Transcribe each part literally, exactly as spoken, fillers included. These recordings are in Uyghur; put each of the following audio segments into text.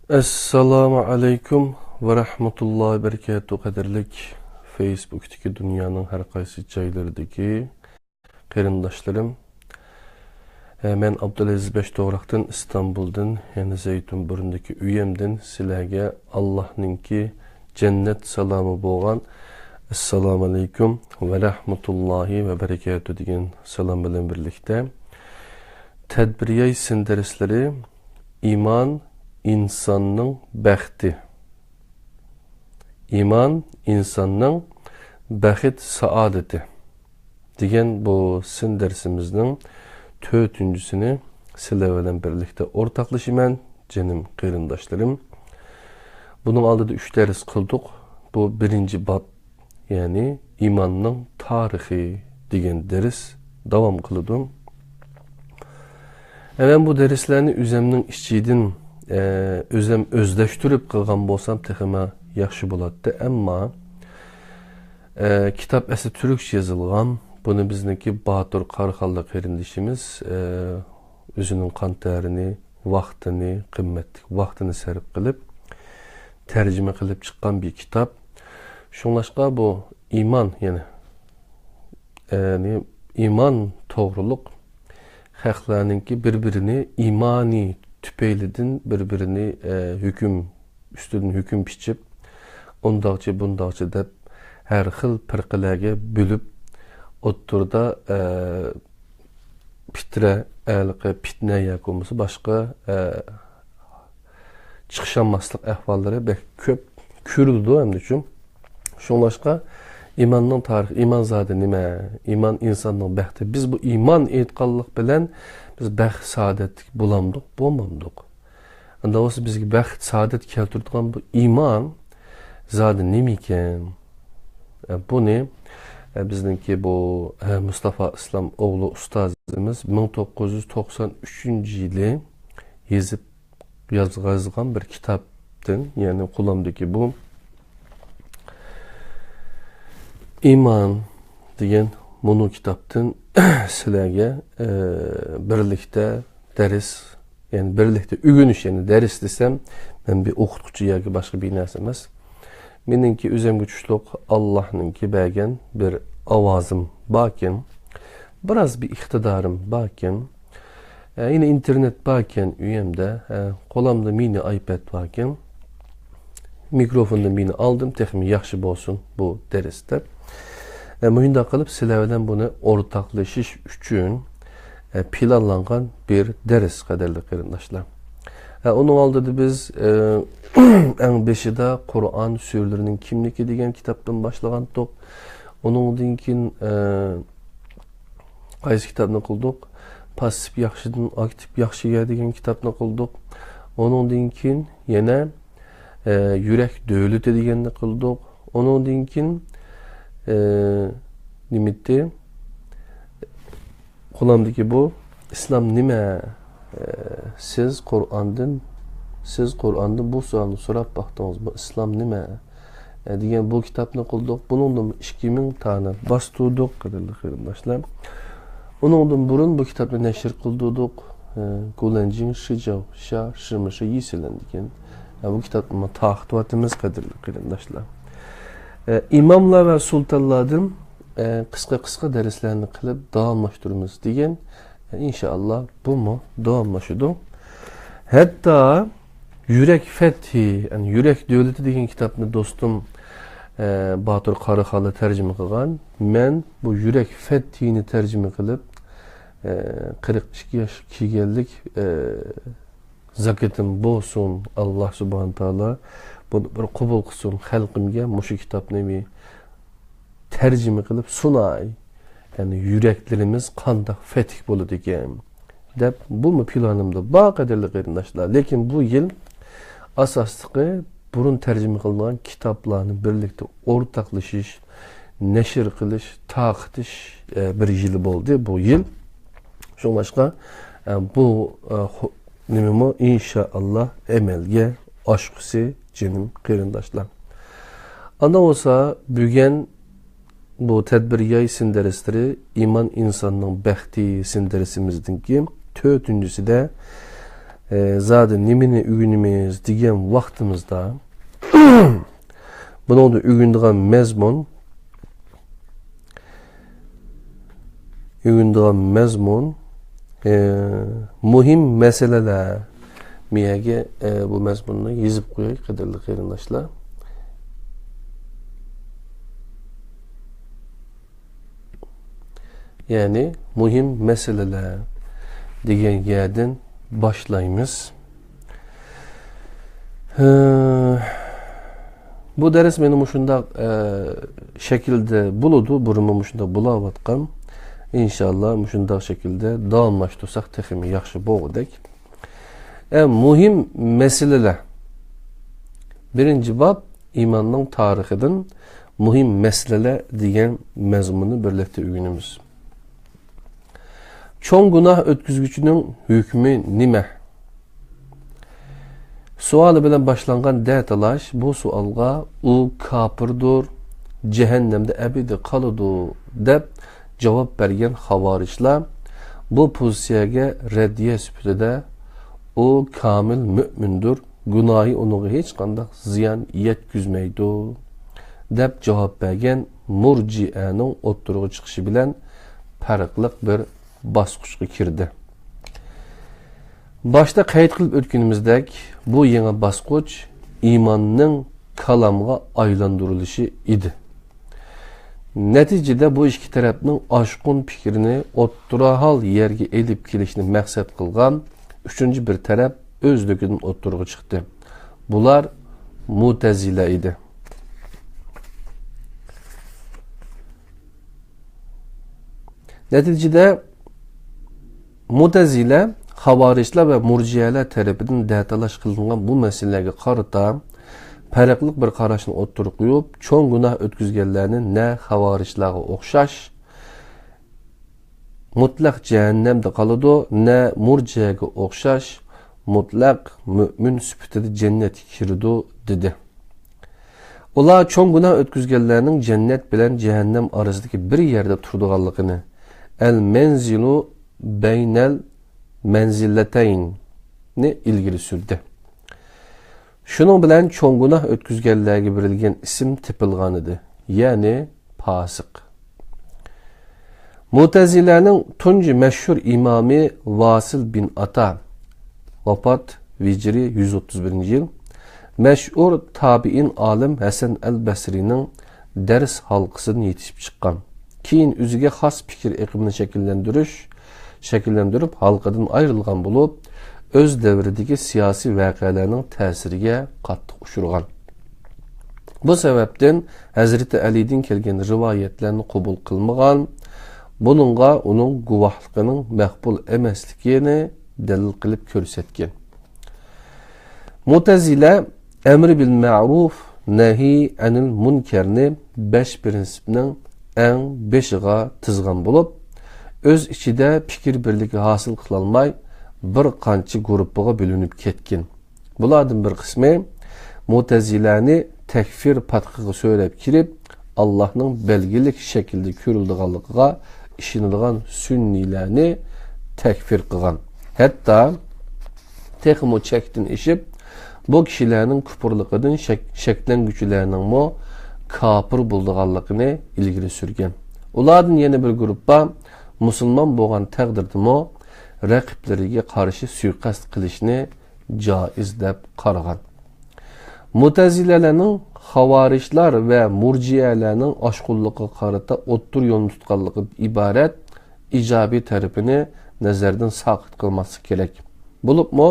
ئەسسالامۇ ئەلەيكۇم ۋە رەھمەتۇللاھى ۋە بەرىكاتۇھ، قەدىرلىك فېيسبۇكتىكى دۇنيانىڭ ھەر قايسى جايلىرىدىكى قېرىنداشلىرىم. ئە، مەن ئابدۇلئەزىز بەشتوغراقتىن، ئىستانبۇلدىن، يەنى زەيتۇنبۇرۇندىكى ئۆيەمدىن سىلەرگە ئاللاھنىڭكى جەننەت سالامى بولغان ئەسسالامۇ ئەلەيكۇم ۋە رەھمەتۇللاھى ۋە بەرىكاتۇھ دېگەن سالام بىلەن بىرلىكتە، تەدبىرىياي سىندىرىسلىرى، ئىمان ئىنساننىڭ بەختى. ئىمان ئىنساننىڭ بەخت سائادىتى دېگەن بۇ سىن دەرسىمىزنىڭ تۆتىنچىسىنى سىلەر بىلەن بىرلىكتە ئورتاقلىشىمەن، جېنىم قېرىنداشلىرىم. بۇنىڭ ئالدىدا ئۈچ دەرس قىلدۇق. بۇ بىرىنچى باب، يەنى ئىماننىڭ تارىخى دېگەن دەرس داۋام قىلىدۇ. ئە، مەن بۇ دەرسلەرنى ئۆزەمنىڭ ئىچىدىن، ئە، ئۆزەم ئۆزلەشتۈرۈپ قىلغان بولسام تېخىمۇ ياخشى بولاتتى. ئەمما، ئە، كىتاب ئەسلى تۈركچە يېزىلغان. بۇنى بىزنىڭكى باتۇر قاراخانلىق قېرىندىشىمىز، ئە، ئۆزىنىڭ قان تەرىنى، ۋاقتىنى، قىممەتلىك ۋاقتىنى سەرپ قىلىپ، تەرجىمە قىلىپ چىققان بىر كىتاب. شۇڭلاشقا بۇ ئىمان، يەنى، يەنى ئىمان توغرۇلۇق خەقلەرنىڭكى بىر-بىرىنى ئىمانى تۈپەيلىدىن بىر-بىرىنى، ئە، ھۆكۈم ئۈستىدىن ھۆكۈم پىچىپ، ئۇنداقچى، بۇنداقچى دەپ ھەر خىل پىرقىلەرگە بۆلۈپ، ئوتتۇرىدا، ئە، پىترە، ھېلىقى پىتنە ياكى بولمىسا باشقا، ئە، چىقىشالماسلىق ئەھۋاللىرى بەك كۆپ كۆرۈلىدۇ ئەمدىچۇ. شۇڭلاشقا ئىماننىڭ تارىخى، ئىمان زادى نېمە؟ ئىمان ئىنساننىڭ بەختى. بىز بۇ ئىمان ئېيتقانلىق بىلەن بىز بەخت سائادەتلىك بولامدۇق، بولمامدۇق؟ ئۇنداق بولسا بىزگە بەخت سائادەت كەلتۈرىدىغان بۇ ئىمان زادى نېمىكەن؟ ئە، بۇنى، ئە، بىزنىڭكى بۇ، ئە، مۇستافا ئىسلام ئوغلى ئۇستازىمىز مىڭ توققۇز يۈز توقسان ئۈچىنچى يىلى يېزىپ، ياز-، يازغان بىر كىتابتىن، يەنى قولۇمدىكى بۇ ئىمان دېگەن مۇنۇ كىتابتىن سىلەرگە، ئە، بىرلىكتە دەرس، يەنى بىرلىكتە ئۆگىنىش، يەنى دەرس دېسەم، مەن بىر ئوقۇتقۇچى ياكى باشقا بىر نەرسە ئەمەس. مېنىڭكى ئۆزۈمگە چۈشلۈك ئاللاھنىڭكى بەرگەن بىر ئاۋازىم باركەن، بىراز بىر ئىقتىدارىم باركەن. ئە، يەنە ئىنتېرنېت باركەن ئۆيۈمدە، ئە، قولۇمدا مىنى ئايپەد باركەن. مىكروفوندا مېنى ئالدىم، تېخىمۇ ياخشى بولسۇن بۇ دەرس دەپ. ئە، مۇشۇنداق قىلىپ سىلەر بىلەن بۇنى ئورتاقلىشىش ئۈچۈن، ئە، پىلانلانغان بىر دەرس، قەدىرلىك قېرىنداشلار. ئە، ئۇنىڭ ئالدىدا بىز، ئە، ئەڭ بېشىدا قۇرئان سۈرىلىرىنىڭ كىملىكى دېگەن كىتابتىن باشلىغانتۇق. ئۇنىڭدىن كېيىن، ئە، قايسى كىتابنى قىلدۇق؟ پاسسىپ ياخشىدىن ئاكتىپ ياخشىغا دېگەن كىتابنى قىلدۇق. ئۇنىڭدىن كېيىن يەنە، ئە، يۈرەك دۆلىتى دېگەننى قىلدۇق. ئۇنىڭدىن كېيىن، ئە، نېمىتى؟ قولۇمدىكى بۇ ئىسلام نېمە؟ ئە، سىز قۇرئاندىن، سىز قۇرئاندىن بۇ سوئالنى سوراپ باقتىڭىز، بۇ ئىسلام نېمە؟ ئە، دېگەن بۇ كىتابنى قىلدۇق. بۇنىڭدىن ئىككى مىڭ دانە باستۇردۇق، قەدىرلىك قېرىنداشلار. ئۇنىڭدىن بۇرۇن بۇ كىتابنى نەشر قىلدۇردۇق. ئە، گۇلەنجىڭ شىجاۋ شا شىمىشى يىسىلەن دېگەن. ئە، بۇ كىتابنى تارقىتىۋاتىمىز، قەدىرلىك قېرىنداشلار. ئە، ئىماملار ۋە سۇلتانلاردىن، ئە، قىسقا-قىسقا دەرسلەرنى قىلىپ داۋاملاشتۇرىمىز دېگەن. ئە، ئىنشائاللا، بۇمۇ داۋاملىشىدۇ. ھەتتا يۈرەك فەتھى، يەنى يۈرەك دۆلىتى دېگەن كىتابنى دوستۇم، ئە، باتۇر قاراخانلار تەرجىمە قىلغان. مەن بۇ يۈرەك فەتھىنى تەرجىمە قىلىپ، ئە، قىرىق ئىككى ياشقا كىرگەنلىك، ئە، زاكىتىم بولسۇن، ئاللا سۇبھانە تائالا بۇنى بىر قوبۇل قىلسۇن، خەلقىمگە مۇشۇ كىتابنى بىر تەرجىمە قىلىپ سۇناي. يەنى يۈرەكلىرىمىز قانداق فەتھ بولىدىكەن دەپ، بۇمۇ پىلانىمدا بار، قەدىرلىك قېرىنداشلار. لېكىن بۇ يىل ئاساسلىقى بۇرۇن تەرجىمە قىلىنغان كىتابلارنى بىرلىكتە ئورتاقلىشىش، نەشر قىلىش، تارقىتىش، ئە، بىر يىلى بولدى بۇ يىل. شۇڭلاشقا، ئە، بۇ، ئە، خو-، نېمىمۇ ئىنشائاللا ئەمەلگە ئاشقۇسى، جېنىم قېرىنداشلار. ئاندىن بولسا بۈگۈن بۇ تەدبىر ياي سىندەرسلىرى ئىمان ئىنساننىڭ بەختى سىندەرسىمىزنىڭكى تۆتىنچىسىدە ئە، زادى نېمىنى ئۆگىنىمىز دېگەن ۋاقتىمىزدا، بۇنىڭدا ئۆگىنىدىغان مەزمۇن، ئۆگىنىدىغان مەزمۇن، ئە، مۇھىم مەسىلىلەر. مىيەگە، ئە، بۇ مەزمۇننى يېزىپ قوياي، قەدىرلىك قېرىنداشلار. يەنى مۇھىم مەسىلىلەر دېگەن يەردىن باشلايمىز. ھە، بۇ دەرس مېنى مۇشۇنداق، ئە، شەكىلدە بولىدۇ، بۇرۇنمۇ مۇشۇنداق بولاۋاتقان. ئىنشاللا مۇشۇنداق شەكىلدە داۋاملاشتۇرساق تېخىمۇ ياخشى بولغۇدەك. ئە، مۇھىم مەسىلىلەر. بىرىنچى باب، ئىماننىڭ تارىخىدىن مۇھىم مەسىلىلەر دېگەن مەزمۇننى بىرلىكتە ئۆگىنىمىز. چوڭ گۇناھ ئۆتكۈزگۈچىنىڭ ھۆكمى نېمە؟ سوئالى بىلەن باشلانغان دەتالاش بۇ سوئالغا «ئۇ كاپىردۇر، جەھەننەمدە ئەبەدىي قالىدۇ» دەپ جاۋاب بەرگەن خاۋارىجلار بۇ پوزىتسىيەگە رەددىيە سۈپىتىدە «ئۇ كامىل مۆمىندۇر، گۇناھى ئۇنىڭغا ھېچقانداق زىيان يەتكۈزمەيدۇ» دەپ جاۋاب بەرگەن مۇرجىئەنىڭ ئوتتۇرىغا چىقىشى بىلەن پەرقلىق بىر باسقۇچقا كىردى. باشتا قەيت قىلىپ ئۆتكىنىمىزدەك، بۇ يېڭى باسقۇچ ئىماننىڭ كالامغا ئايلاندۇرۇلۇشى ئىدى. نەتىجىدە بۇ ئىككى تەرەپنىڭ ئاشقۇن پىكرىنى ئوتتۇرا ھال يەرگە ئېلىپ كېلىشنى مەقسەت قىلغان ئۈچىنچى بىر تەرەپ ئۆزلۈكىدىن ئوتتۇرىغا چىقتى. بۇلار مۇتەزىلە ئىدى. نەتىجىدە، مۇتەزىلە، خاۋارىجلار ۋە مۇرجىئەلەر تەرىپىدىن دەتالاش قىلىنغان بۇ مەسىلىلەرگە قارىتا پەرقلىق بىر قاراشنى ئوتتۇرىغا قويۇپ، چوڭ گۇناھ ئۆتكۈزگەنلەرنى نە خاۋارىجلارغا ئوخشاش مۇتلەق جەھەننەمدە قالىدۇ، نە مۇرجىئەگە ئوخشاش مۇتلەق مۆمىن سۈپىتىدە جەننەتكە كىرىدۇ، دېدى. ئۇلار چوڭ گۇناھ ئۆتكۈزگەنلەرنىڭ جەننەت بىلەن جەھەننەم ئارىسىدىكى بىر يەردە تۇرىدىغانلىقىنى، ئەل مەنزىلۇ بەينەل مەنزىلەتەين، نى ئىلگىرى سۈردى. شۇنىڭ بىلەن چوڭ گۇناھ ئۆتكۈزگەنلەرگە بېرىلگەن ئىسىم تېپىلغانىدى، يەنى پاسىق. مۇتەزىلەنىڭ تۇنجى مەشھۇر ئىمامى ۋاسىل بىن ئاتا، ۋاپات ھىجرىي يۈز ئوتتۇز بىرىنچى يىل، مەشھۇر تابىئىن ئالىم ھەسەن ئەل بەسرىنىڭ دەرس ھالقىسىدىن يېتىشىپ چىققان. كېيىن ئۆزىگە خاس پىكىر ئېقىمىنى شەكىللەندۈرۈش، شەكىللەندۈرۈپ، ھالقىدىن ئايرىلغان بولۇپ، ئۆز دەۋرىدىكى سىياسىي ۋەقەلەرنىڭ تەسىرىگە قاتتىق ئۇچرىغان. بۇ سەۋەبتىن ھەزرىتى ئەلىدىن كەلگەن رىۋايەتلەرنى قوبۇل قىلمىغان، بۇنىڭغا ئۇنىڭ گۇۋاھلىقىنىڭ مەقبۇل ئەمەسلىكىنى دەلىل قىلىپ كۆرسەتكەن. مۇتەزىلە ئەمرى بىل مەرۇف، نەھى ئەنىل مۇنكەرنى بەش پىرىنسىپنىڭ ئەڭ بېشىغا تىزغان بولۇپ، ئۆز ئىچىدە پىكىر بىرلىكى ھاسىل قىلالماي، بىر قانچە گۇرۇپپىغا بۆلۈنۈپ كەتكەن. بۇلاردىن بىر قىسمى مۇتەزىلەنى تەكفىر پاتقىقى سۆرەپ كىرىپ، ئاللاھنىڭ بەلگىلىك شەكىلدە كۆرۈلىدىغانلىقىغا ئىشىنىدىغان سۈننىيلەرنى تەكفىر قىلغان. ھەتتا تېخىمۇ چەكتىن ئېشىپ، بۇ كىشىلەرنىڭ كۇپۇرلۇقىدىن شەك-، شەكلەنگۈچىلەرنىڭمۇ كاپىر بولىدىغانلىقىنى ئىلگىرى سۈرگەن. ئۇلاردىن يەنە بىر گۇرۇپپا مۇسۇلمان بولغان تەقدىردىمۇ رەقىبلىرىگە قارشى سۇيىقەست قىلىشنى جائىز دەپ قارىغان. مۇتەزىلەلەرنىڭ خاۋارىجلار ۋە مۇرجىئەلەرنىڭ ئاشقۇنلۇقىغا قارىتا ئوتتۇرا يولنى تۇتقانلىقىدىن ئىبارەت ئىجابىي تەرىپىنى نەزەردىن ساقىت قىلماسلىق كېرەك. بولۇپمۇ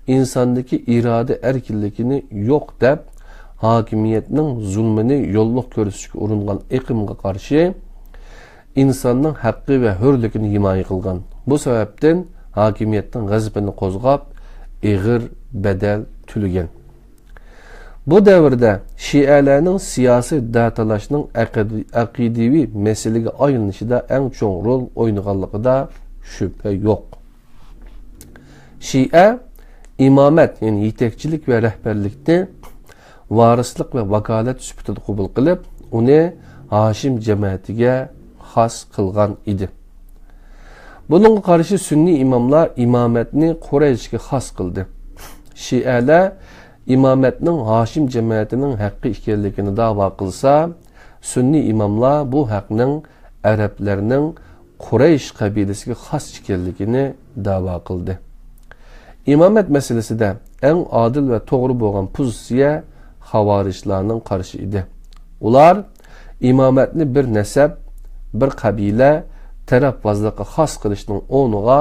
ئىنساندىكى ئىرادە ئەركىنلىكىنى يوق دەپ، ھاكىمىيەتنىڭ زۇلمىنى يوللۇق كۆرسىتىشكە ئۇرۇنغان ئېقىمغا قارشى ئىنساننىڭ ھەققى ۋە ھۆرلۈكىنى ھىمايە قىلغان. بۇ سەۋەبتىن ھاكىمىيەتنىڭ غەزىپىنى قوزغاپ، ئېغىر بەدەل تۆلىگەن. بۇ دەۋردە شىئەلەرنىڭ سىياسىي دەتالاشنىڭ ئەقىد-، ئەقىدىۋى مەسىلىگە ئايلىنىشىدا ئەڭ چوڭ رول ئوينىغانلىقىدا شۈبھە يوق. شىئە ئىمامەت، يەنى يېتەكچىلىك ۋە رەھبەرلىكنى ۋارىسلىق ۋە ۋاكالەت سۈپىتىدە قوبۇل قىلىپ، ئۇنى ھاشىم جەمەتىگە خاس قىلغان ئىدى. بۇنىڭغا قارشى سۈننىي ئىماملار ئىمامەتنى قۇرەيشكە خاس قىلدى. شىئەلەر ئىمامەتنىڭ ھاشىم جەمەتىنىڭ ھەققى ئىكەنلىكىنى دەۋا قىلسا، سۈننىي ئىماملار بۇ ھەقنىڭ ئەرەبلەرنىڭ قۇرەيش قەبىلىسىگە خاس ئىكەنلىكىنى دەۋا قىلدى. ئىمامەت مەسىلىسىدە ئەڭ ئادىل ۋە توغرا بولغان پوزىتسىيە خاۋارىجلارنىڭ قارىشى ئىدى. ئۇلار ئىمامەتنى بىر نەسەب، بىر قەبىلە، تەرەپۋازلىققا خاس قىلىشنىڭ ئورنىغا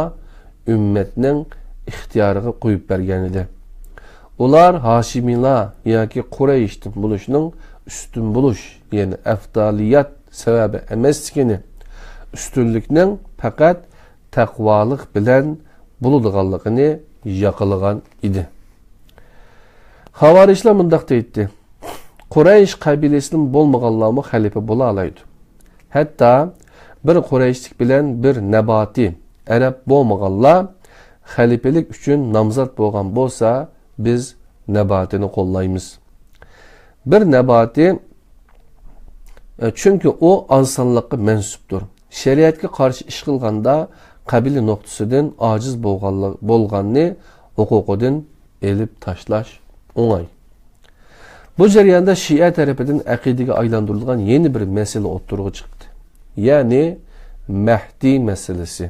ئۈممەتنىڭ ئىختىيارىغا قويۇپ بەرگەن ئىدى. ئۇلار ھاشىمىيلار ياكى قۇرەيشتىن بولۇشنىڭ ئۈستۈن بولۇش، يەنى ئەفزالىيەت سەۋەبى ئەمەسلىكىنى، ئۈستۈنلۈكنىڭ پەقەت تەقۋالىق بىلەن بولىدىغانلىقىنى ياقلىغان ئىدى. خاۋارىجلار مۇنداق دەيتتى: قۇرەيش قەبىلىسىدىن بولمىغانلارمۇ خەلىپە بولالايدۇ. ھەتتا بىر قۇرەيشلىك بىلەن بىر نەباتى ئەرەب بولمىغانلار خەلىپىلىك ئۈچۈن نامزات بولغان بولسا، بىز نەباتىنى قوللايمىز. بىر نەباتى، ئە، چۈنكى ئۇ ئاز سانلىققا مەنسۇپتۇر. شەرىئەتكە قارشى ئىش قىلغاندا قەبىلە نۇقتىسىدىن ئاجىز بولغانلىق-، بولغاننى ھوقۇقىدىن ئېلىپ تاشلاش ئوڭاي. بۇ جەرياندا شىئە تەرىپىدىن ئەقىدىگە ئايلاندۇرۇلغان يەنە بىر مەسىلە ئوتتۇرىغا چىقتى. يەنى مەھدى مەسىلىسى.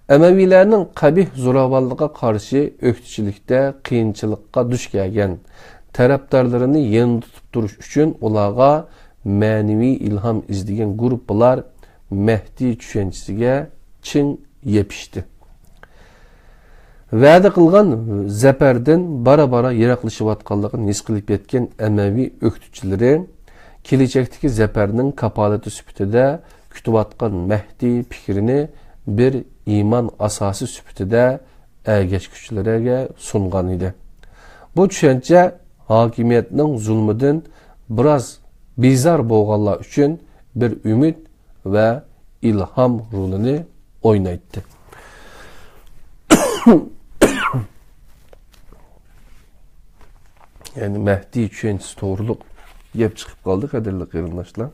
ئەمەۋىلەرنىڭ قەبىھ زوراۋانلىققا قارشى ئۆكتىچىلىكتە قىيىنچىلىققا دۇچ كەلگەن تەرەپدارلىرىنى يېنىدا تۇتۇپ تۇرۇش ئۈچۈن ئۇلارغا مەنىۋى ئىلھام ئىزدىگەن گۇرۇپپىلار مەھدى چۈشەنچىسىگە چىڭ يېپىشتى. ۋەدە قىلغان زەپەردىن بارا-بارا يىراقلىشىۋاتقانلىقىنى ھېس قىلىپ يەتكەن ئەمەۋى ئۆكتىچىلىرى كېلىچەكتىكى زەپەرنىڭ كاپالىتى سۈپىتىدە كۈتۈۋاتقان مەھدى پىكرىنى بىر ئىمان ئاساسى سۈپىتىدە ئەگەشكۈچىلەرگە سۇنغان ئىدى. بۇ چۈشەنچە ھاكىمىيەتنىڭ زۇلمىدىن بىراز بىزار بولغانلار ئۈچۈن بىر ئۈمىد ۋە ئىلھام رولىنى ئوينايتتى. يەنى مەھدى چۈشەنچىسى توغرۇلۇق گەپ چىقىپ قالدى، قەدىرلىك قېرىنداشلار.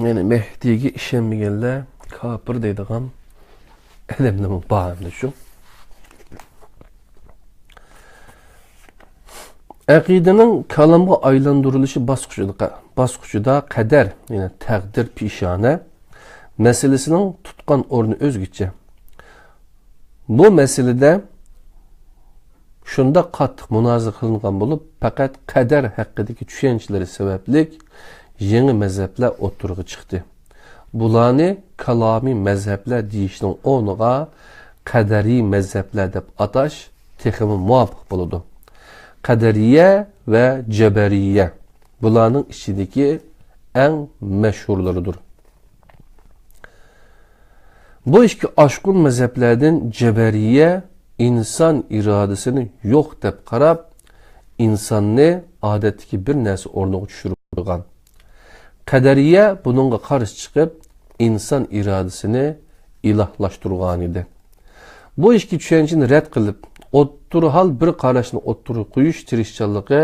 يەنى مەھدىگە ئىشەنمىگەنلەر كاپىر دەيدىغان ئادەملەرمۇ بار ئەمدى شۇ. ئەقىدىنىڭ كالامغا ئايلاندۇرۇلۇشى باسقۇچىدا، باسقۇچىدا قەدەر، يەنى تەقدىر پېشانە مەسىلىسىنىڭ تۇتقان ئورنى ئۆزگىچە. بۇ مەسىلىدە شۇنداق قاتتىق مۇنازىرە قىلىنغان بولۇپ، پەقەت قەدەر ھەققىدىكى چۈشەنچىلىرى سەۋەبلىك يېڭى مەزھەپلەر ئوتتۇرىغا چىقتى. بۇلارنى كالامىي مەزھەپلەر دېيىشنىڭ ئورنىغا قەدەرىي مەزھەپلەر دەپ ئاتاش تېخىمۇ مۇۋاپىق بولىدۇ. قەدەرىيە ۋە جەبەرىيە بۇلارنىڭ ئىچىدىكى ئەڭ مەشھۇرلىرىدۇر. بۇ ئىككى ئاشقۇن مەزھەپلەردىن جەبەرىيە ئىنسان ئىرادىسىنى يوق دەپ قاراپ، ئىنساننى ئادەتتىكى بىر نەرسە ئورنىغا چۈشۈرىدىغان. قەدەرىيە بۇنىڭغا قارشى چىقىپ، ئىنسان ئىرادىسىنى ئىلاھلاشتۇرغانىدى. بۇ ئىككى چۈشەنچىنى رەت قىلىپ، ئوتتۇرا ھال بىر قاراشنى ئوتتۇرىغا قويۇش تىرىشچانلىقى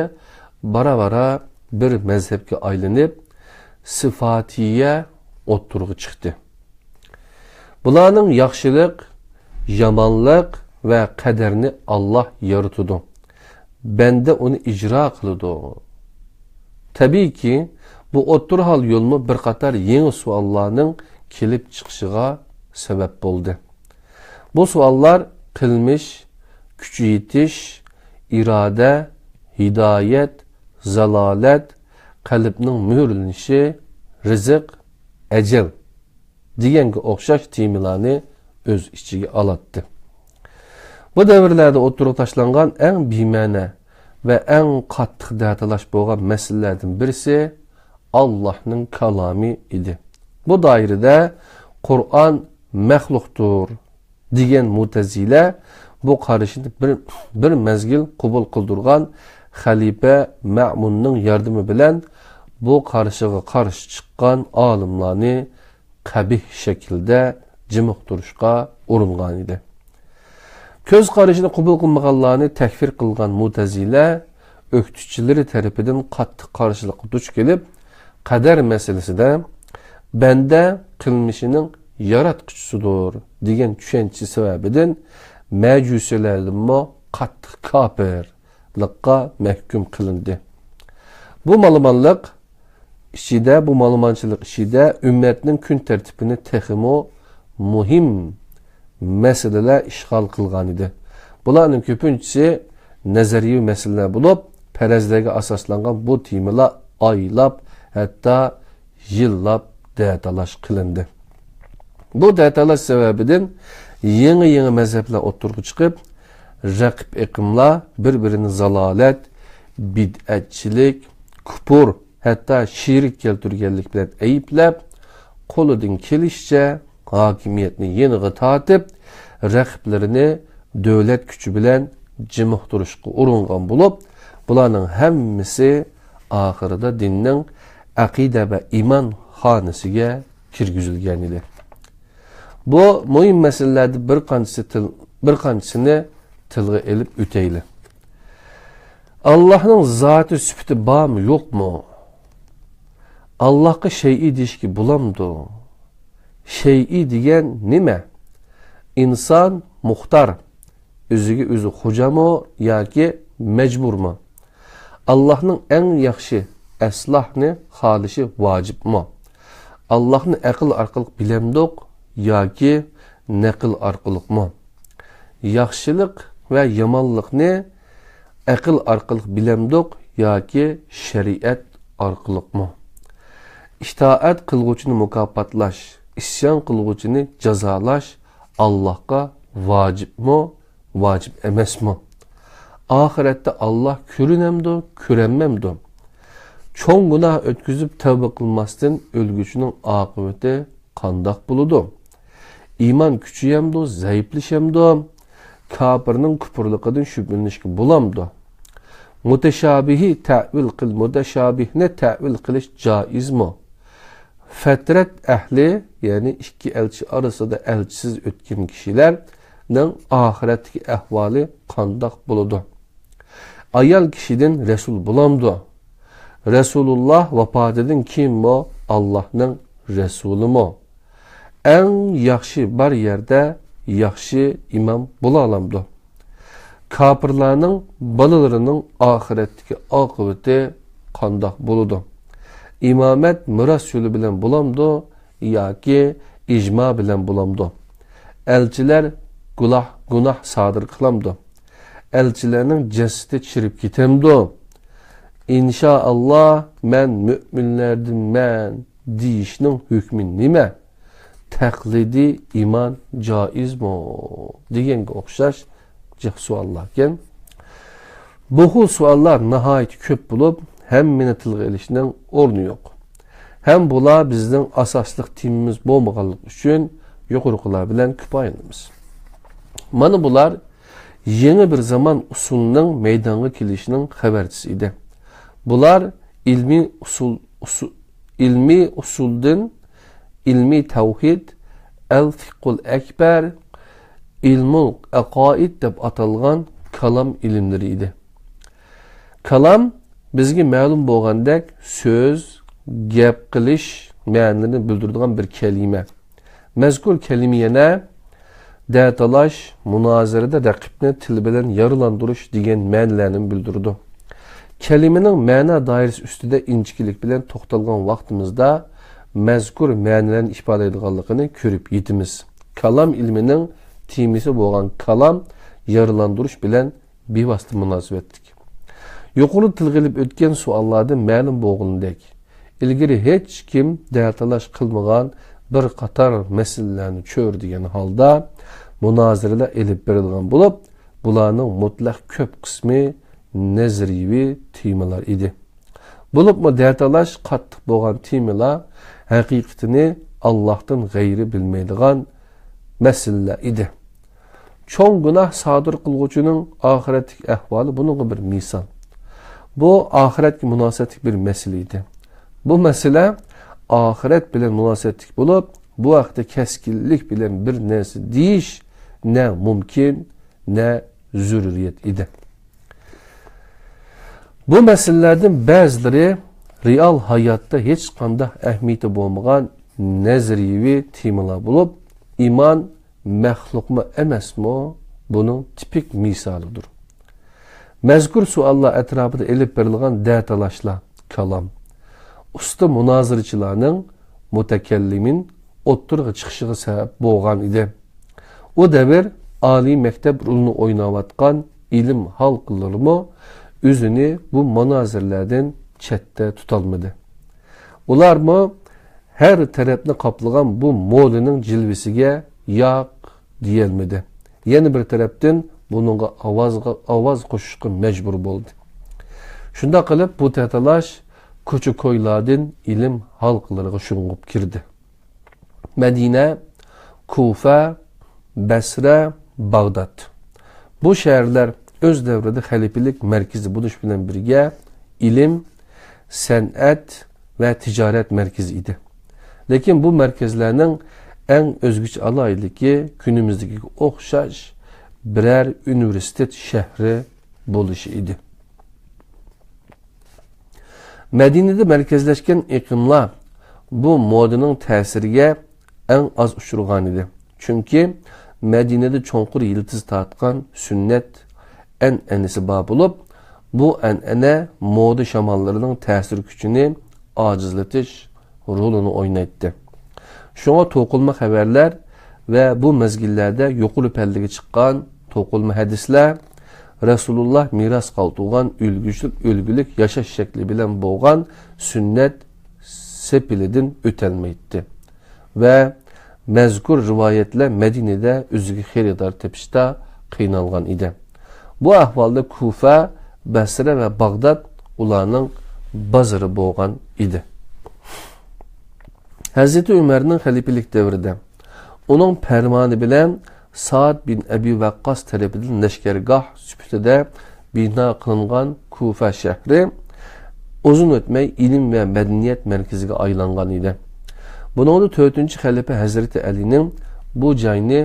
بارا-بارا بىر مەزھەپكە ئايلىنىپ، سىفاتىيە ئوتتۇرىغا چىقتى. بۇلارنىڭ ياخشىلىق، يامانلىق ۋە قەدەرنى ئاللاھ يارىتىدۇ. بەندە ئۇنى ئىجرا قىلىدۇ. تەبىئىيكى، بۇ ئوتتۇرا ھال يولمۇ بىر قاتار يېڭى سوئاللارنىڭ كېلىپ چىقىشىغا سەۋەب بولدى. بۇ سوئاللار قىلمىش، كۈچى يېتىش، ئىرادە، ھىدايەت، زالالەت، قەلبنىڭ مۆھۈرلىنىشى، رىزىق، ئەجەل دېگەنگە ئوخشاش تېمىلارنى ئۆز ئىچىگە ئالاتتى. بۇ دەۋرلەردە ئوتتۇرىغا تاشلانغان ئەڭ بىمەنە ۋە ئەڭ قاتتىق دەتالاش بولغان مەسىلىلەردىن بىرسى ئاللاھنىڭ كالامى ئىدى. بۇ دائىرىدە قۇرئان مەخلۇقتۇر دېگەن مۇتەزىلە بۇ قارىشىنى بىر، بىر مەزگىل قوبۇل قىلدۇرغان خەلىپە مەمۇننىڭ ياردىمى بىلەن بۇ قارىشىغا قارشى چىققان ئالىملارنى قەبىھ شەكىلدە جىمىقتۇرۇشقا ئۇرۇنغانىدى. كۆز قارىشىنى قوبۇل قىلمىغانلارنى تەكفىر قىلغان مۇتەزىلە ئۆكتىچىلىرى تەرىپىدىن قاتتىق قارشىلىققا دۇچ كېلىپ، قەدەر مەسىلىسىدە بەندە قىلمىشىنىڭ ياراتقۇچىسىدۇر دېگەن چۈشەنچىسى سەۋەبىدىن مەجۇسىيلەردىنمۇ قاتتىق كاپىرلىققا مەھكۇم قىلىندى. بۇ مالىمانلىق ئىچىدە، بۇ مالىمانچىلىق ئىچىدە ئۈممەتنىڭ كۈن تەرتىپىنى تېخىمۇ مۇھىم مەسىلىلەر ئىشغال قىلغانىدى. بۇلارنىڭ كۆپىنچىسى نەزەرىيىۋى مەسىلىلەر بولۇپ، پەرەزلەرگە ئاساسلانغان بۇ تېمىلار ئايلاپ، ھەتتا يىللاپ دەتالاش قىلىندى. بۇ دەتالاش سەۋەبىدىن يېڭى-يېڭى مەزھەپلەر ئوتتۇرىغا چىقىپ، رەقىب ئېقىملار بىر-بىرىنى زالالەت، بىدئەتچىلىك، كۇپۇر، ھەتتا شېرىك كەلتۈرگەنلىك بىلەن ئەيىبلەپ، قولىدىن كېلىشىچە ھاكىمىيەتنى يېنىغا تارتىپ، رەقىبلىرىنى دۆلەت كۈچى بىلەن جىمىقتۇرۇشقا ئۇرۇنغان بولۇپ، بۇلارنىڭ ھەممىسى ئاخىرىدا دىننىڭ ئەقىدە ۋە ئىمان خانىسىگە كىرگۈزۈلگەن ئىدى. بۇ مۇھىم مەسىلىلەردىن بىر قانچىسى تىل-، بىر قانچىسىنى تىلغا ئېلىپ ئۆتەيلى. ئاللاھنىڭ زاتى سۈپىتى بارمۇ، يوقمۇ؟ ئاللاھقا شەيئى دېيىشكە بولامدۇ؟ شەيئى دېگەن نېمە؟ ئىنسان مۇختار، ئۆزىگە ئۆزى خوجامۇ ياكى مەجبۇرمۇ؟ ئاللاھنىڭ ئەڭ ياخشى ئەسلاھنى خالىشى ۋاجىپمۇ؟ ئاللاھنى ئەقىل ئارقىلىق بىلەمدۇق ياكى نەقىل ئارقىلىقمۇ؟ ياخشىلىق ۋە يامانلىقنى ئەقىل ئارقىلىق بىلەمدۇق ياكى شەرىئەت ئارقىلىقمۇ؟ ئىتائەت قىلغۇچىنى مۇكاپاتلاش، ئىسيان قىلغۇچىنى جازالاش ئاللاھقا ۋاجىپمۇ، ۋاجىپ ئەمەسمۇ؟ ئاخىرەتتە ئاللاھ كۆرۈنەمدۇ، كۆرەلمەمدۇ؟ چوڭ گۇناھ ئۆتكۈزۈپ تەۋبە قىلماستىن ئۆلگۈچىنىڭ ئاقىۋىتى قانداق بولىدۇ؟ ئىمان كۈچىيەمدۇ، زەئىپلىشەمدۇ؟ كاپىرنىڭ كۇپۇرلۇقىدىن شۈبھىلىنىشكە بولامدۇ؟ مۇتەشابىھى تەۋىل قىل-، مۇتەشابىھنى تەۋىل قىلىش جائىزمۇ؟ فەترەت ئەھلى، يەنى ئىككى ئەلچى ئارىسىدا ئەلچىسىز ئۆتكەن كىشىلەرنىڭ ئاخىرەتتىكى ئەھۋالى قانداق بولىدۇ؟ ئايال كىشىدىن رەسۇل بولامدۇ؟ رەسۇلۇللاھ ۋاپاتىدىن كېيىنمۇ ئاللاھنىڭ رەسۇلىمۇ؟ ئەڭ ياخشى بار يەردە ياخشى ئىمام بولالامدۇ؟ كاپىرلارنىڭ بالىلىرىنىڭ ئاخىرەتتىكى ئاقىۋىتى قانداق بولىدۇ؟ ئىمامەت مىراس يولى بىلەن بولامدۇ ياكى ئىجما بىلەن بولامدۇ؟ ئەلچىلەر گۇناھ، گۇناھ سادىر قىلامدۇ؟ ئەلچىلەرنىڭ جەسىتى چىرىپ كېتەمدۇ؟ ئىنشائاللا، مەن مۆمىنلەردىنمەن دېيىشنىڭ ھۆكمى نېمە؟ تەقلىدىي ئىمان جائىزمۇ؟ دېگەنگە ئوخشاش جىق سوئاللاركەن. بۇ خىل سوئاللار ناھايىتى كۆپ بولۇپ، ھەممىنى تىلغا ئېلىشنىڭ ئورنى يوق. ھەم بۇلار بىزنىڭ ئاساسلىق تېمىمىز بولمىغانلىقى ئۈچۈن يۇقىرىقىلار بىلەن كۇپايىلىنىمىز. مانا بۇلار يېڭى بىر زامان ئۇسۇلىنىڭ مەيدانغا كېلىشىنىڭ خەۋەرچىسى ئىدى. بۇلار ئىلمىي ئۇسۇل، ئۇسۇ-، ئىلمىي ئۇسۇلدىن ئىلمىي تەۋھىد، ئەل فىقھۇل ئەكبەر، ئىلمۇل ئەقائىد دەپ ئاتالغان كالام ئىلىملىرى ئىدى. كالام بىزگە مەلۇم بولغاندەك سۆز، گەپ قىلىش مەنىلىرىنى بىلدۈرىدىغان بىر كەلىمە. مەزكۇر كەلىمە يەنە دەتالاش، مۇنازىرىدە رەقىبنى تىل بىلەن يارىلاندۇرۇش دېگەن مەنىلەرنىمۇ بىلدۈرىدۇ. كەلىمىنىڭ مەنا دائىرىسى ئۈستىدە ئىنچىكىلىك بىلەن توختالغان ۋاقتىمىزدا، مەزكۇر مەنىلەرنى ئىپادىلەيدىغانلىقىنى كۆرۈپ يېتىمىز. كالام ئىلمىنىڭ تېمىسى بولغان كالام يارىلاندۇرۇش بىلەن بىۋاسىتە مۇناسىۋەتلىك. يۇقىرىدا تىلغا ئېلىپ ئۆتكەن سوئاللاردىن مەلۇم بولغىنىدەك، ئىلگىرى ھېچكىم دەتالاش قىلمىغان بىر قاتار مەسىلىلەرنى چۆرىدىگەن ھالدا مۇنازىرىلەر ئېلىپ بېرىلغان بولۇپ، بۇلارنىڭ مۇتلەق كۆپ قىسمى نەزەرىيىۋى تېمىلار ئىدى. بولۇپمۇ دەتالاش قاتتىق بولغان تېمىلار ھەقىقىتىنى ئاللاھتىن غەيرى بىلمەيدىغان مەسىلىلەر ئىدى. چوڭ گۇناھ سادىر قىلغۇچىنىڭ ئاخىرەتتىكى ئەھۋالى بۇنىڭغا بىر مىسال. بۇ ئاخىرەتكە مۇناسىۋەتلىك بىر مەسىلە ئىدى. بۇ مەسىلە ئاخىرەت بىلەن مۇناسىۋەتلىك بولۇپ، بۇ ھەقتە كەسكىنلىك بىلەن بىر نەرسە دېيىش نە مۇمكىن، نە زۆرۈرىيەت ئىدى. بۇ مەسىلىلەردىن بەزىلىرى رېئال ھاياتتا ھېچقانداق ئەھمىيىتى بولمىغان نەزەرىيىۋى تېمىلار بولۇپ، ئىمان مەخلۇقمۇ ئەمەسمۇ، بۇنىڭ تىپىك مىسالىدۇر. مەزكۇر سوئاللار ئەتراپىدا ئېلىپ بېرىلغان دەتالاشلار، كالام، ئۇستا مۇنازىرىچىلارنىڭ، مۇتەكەللىمىن، ئوتتۇرىغا چىقىشىغا سەۋەب بولغان ئىدى. ئۇ دەۋر ئالىي مەكتەپ رولىنى ئويناۋاتقان ئىلىم ھالقىلىرىمۇ ئۆزىنى بۇ مۇنازىرىلەردىن چەتتە تۇتالمىدى. ئۇلارمۇ ھەر تەرەپنى قاپلىغان بۇ مودىنىڭ جىلۋىسىگە ياق دېيەلمىدى. يەنە بىر تەرەپتىن بۇنىڭغا ئاۋازغا، ئاۋاز قوشۇشقا مەجبۇر بولدى. شۇنداق قىلىپ بۇ تەتالاش كوچا-كويلاردىن ئىلىم ھالقىلىرىغا شۇڭغۇپ كىردى. مەدىنە، كۇفە، بەسرە، باغداد. بۇ شەھەرلەر ئۆز دەۋرىدە خەلىپىلىك مەركىزى بولۇش بىلەن بىرگە ئىلىم، سەنئەت ۋە تىجارەت مەركىزى ئىدى. لېكىن بۇ مەركەزلەرنىڭ ئەڭ ئۆزگىچە ئالاھىدىلىكى كۈنىمىزدىكىگە ئوخشاش بىرەر ئۇنىۋېرسىتېت شەھىرى بولۇشى ئىدى. مەدىنىدە مەركەزلەشكەن ئېقىملار بۇ مودىنىڭ تەسىرىگە ئەڭ ئاز ئۇچرىغانىدى. چۈنكى مەدىنىدە چوڭقۇر يىلتىز تارتقان سۈننەت ئەنئەنىسى بار بولۇپ، بۇ ئەنئەنە مودا شاماللىرىنىڭ تەسىر كۈچىنى ئاجىزلىتىش رولىنى ئوينايتتى. شۇڭا توقۇلما خەۋەرلەر ۋە بۇ مەزگىللەردە يۇقىرى پەللىگە چىققان توقۇلما ھەدىسلەر رەسۇلۇللا مىراس قالدۇرغان ئۈلگىچىل-، ئۈلگىلىك ياشاش شەكلى بىلەن بولغان سۈننەت سېپىلىدىن ئۆتەلمەيتتى ۋە مەزكۇر رىۋايەتلەر مەدىنىدە ئۆزىگە خېرىدار تېپىشتا قىينالغان ئىدى. بۇ ئەھۋالدا كۇفە، بەسرە ۋە باغداد ئۇلارنىڭ بازىرى بولغان ئىدى. ھەزرىتى ئۆمەرنىڭ خەلىپىلىك دەۋرىدە ئۇنىڭ پەرمانى بىلەن سائد بىن ئەبى ۋەققاس تەرىپىدىن لەشكەرگاھ سۈپىتىدە بىنا قىلىنغان كۇفە شەھىرى ئۇزۇن ئۆتمەي ئىلىم ۋە مەدەنىيەت مەركىزىگە ئايلانغان ئىدى. بۇنىڭدا تۆتىنچى خەلىپە ھەزرىتى ئەلىنىڭ بۇ جاينى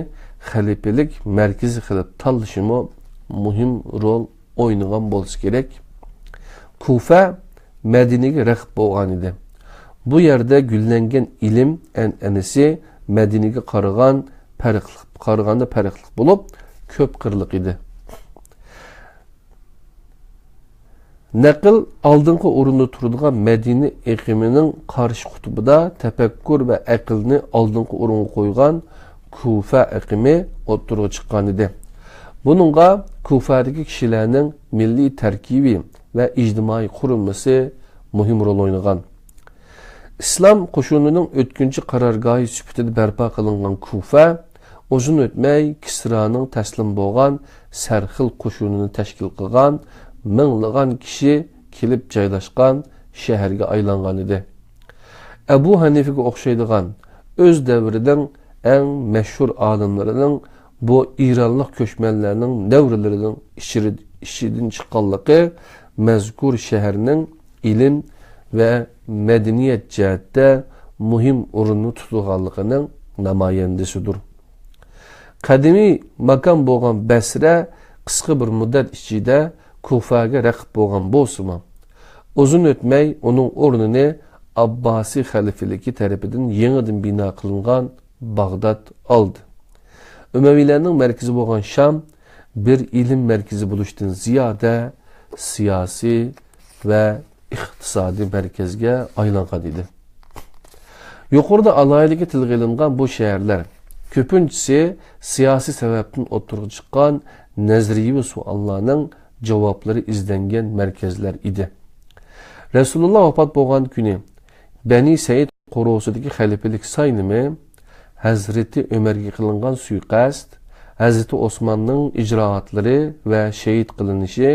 خەلىپىلىك مەركىزى قىلىپ تاللىشىمۇ مۇھىم رول ئوينىغان بولسا كېرەك. كۇفە مەدىنىگە رەقىب بولغان ئىدى. بۇ يەردە گۈللەنگەن ئىلىم ئەنئەنىسى مەدىنىگە قارىغان پەرقلىق، قارىغاندا پەرقلىق بولۇپ، كۆپ قىرلىق ئىدى. نەقىل ئالدىنقى ئورۇندا تۇرىدىغان مەدىنە ئېقىمىنىڭ قارشى قۇتۇبىدا تەپەككۇر ۋە ئەقىلنى ئالدىنقى ئورۇنغا قويغان كۇفە ئېقىمى ئوتتۇرىغا چىققان ئىدى. بۇنىڭغا كۇفەدىكى كىشىلەرنىڭ مىللىي تەركىبى ۋە ئىجتىمائىي قۇرۇلمىسى مۇھىم رول ئوينىغان. ئىسلام قوشۇنىنىڭ ئۆتكۈنچى قارارگاھى سۈپىتىدە بەرپا قىلىنغان كۇفە ئۇزۇن ئۆتمەي كىسرانىڭ تەسلىم بولغان سەرخىل قوشۇنىنى تەشكىل قىلغان مىڭلىغان كىشى كېلىپ جايلاشقان شەھەرگە ئايلانغان ئىدى. ئەبۇ ھەنىفىگە ئوخشايدىغان ئۆز دەۋرىنىڭ ئەڭ مەشھۇر ئالىملىرىنىڭ بۇ ئىرانلىق كۆچمەنلەرنىڭ نەۋرىلىرىنىڭ ئىچىرى-، ئىچىدىن چىققانلىقى مەزكۇر شەھەرنىڭ ئىلىم ۋە مەدەنىيەت جەھەتتە مۇھىم ئورۇننى تۇتىدىغانلىقىنىڭ نامايەندىسىدۇر. قەدىمىي ماكان بولغان بەسرە قىسقا بىر مۇددەت ئىچىدە كۇفەگە رەقىب بولغان بولسىمۇ، ئۇزۇن ئۆتمەي ئۇنىڭ ئورنىنى ئابباسىي خەلىپىلىكى تەرىپىدىن يېڭىدىن بىنا قىلىنغان باغداد ئالدى. ئۈمەۋىيلەرنىڭ مەركىزى بولغان شام بىر ئىلىم مەركىزى بولۇشتىن زىيادە سىياسىي ۋە ئىقتىسادىي مەركەزگە ئايلانغان ئىدى. يۇقىرىدا ئالاھىدىلىكى تىلغا ئېلىنغان بۇ شەھەرلەر كۆپىنچىسى سىياسىي سەۋەبتىن ئوتتۇرىغا چىققان نەزەرىيىۋى سوئاللارنىڭ جاۋابلىرى ئىزدەنگەن مەركەزلەر ئىدى. رەسۇلۇللا ۋاپات بولغان كۈنى بەنى سەئىد قورۇسىدىكى خەلىپىلىك سايلىمى، ھەزرىتى ئۆمەرگە قىلىنغان سۇيىقەست، ھەزرىتى ئوسماننىڭ ئىجرائاتلىرى ۋە شېھىت قىلىنىشى،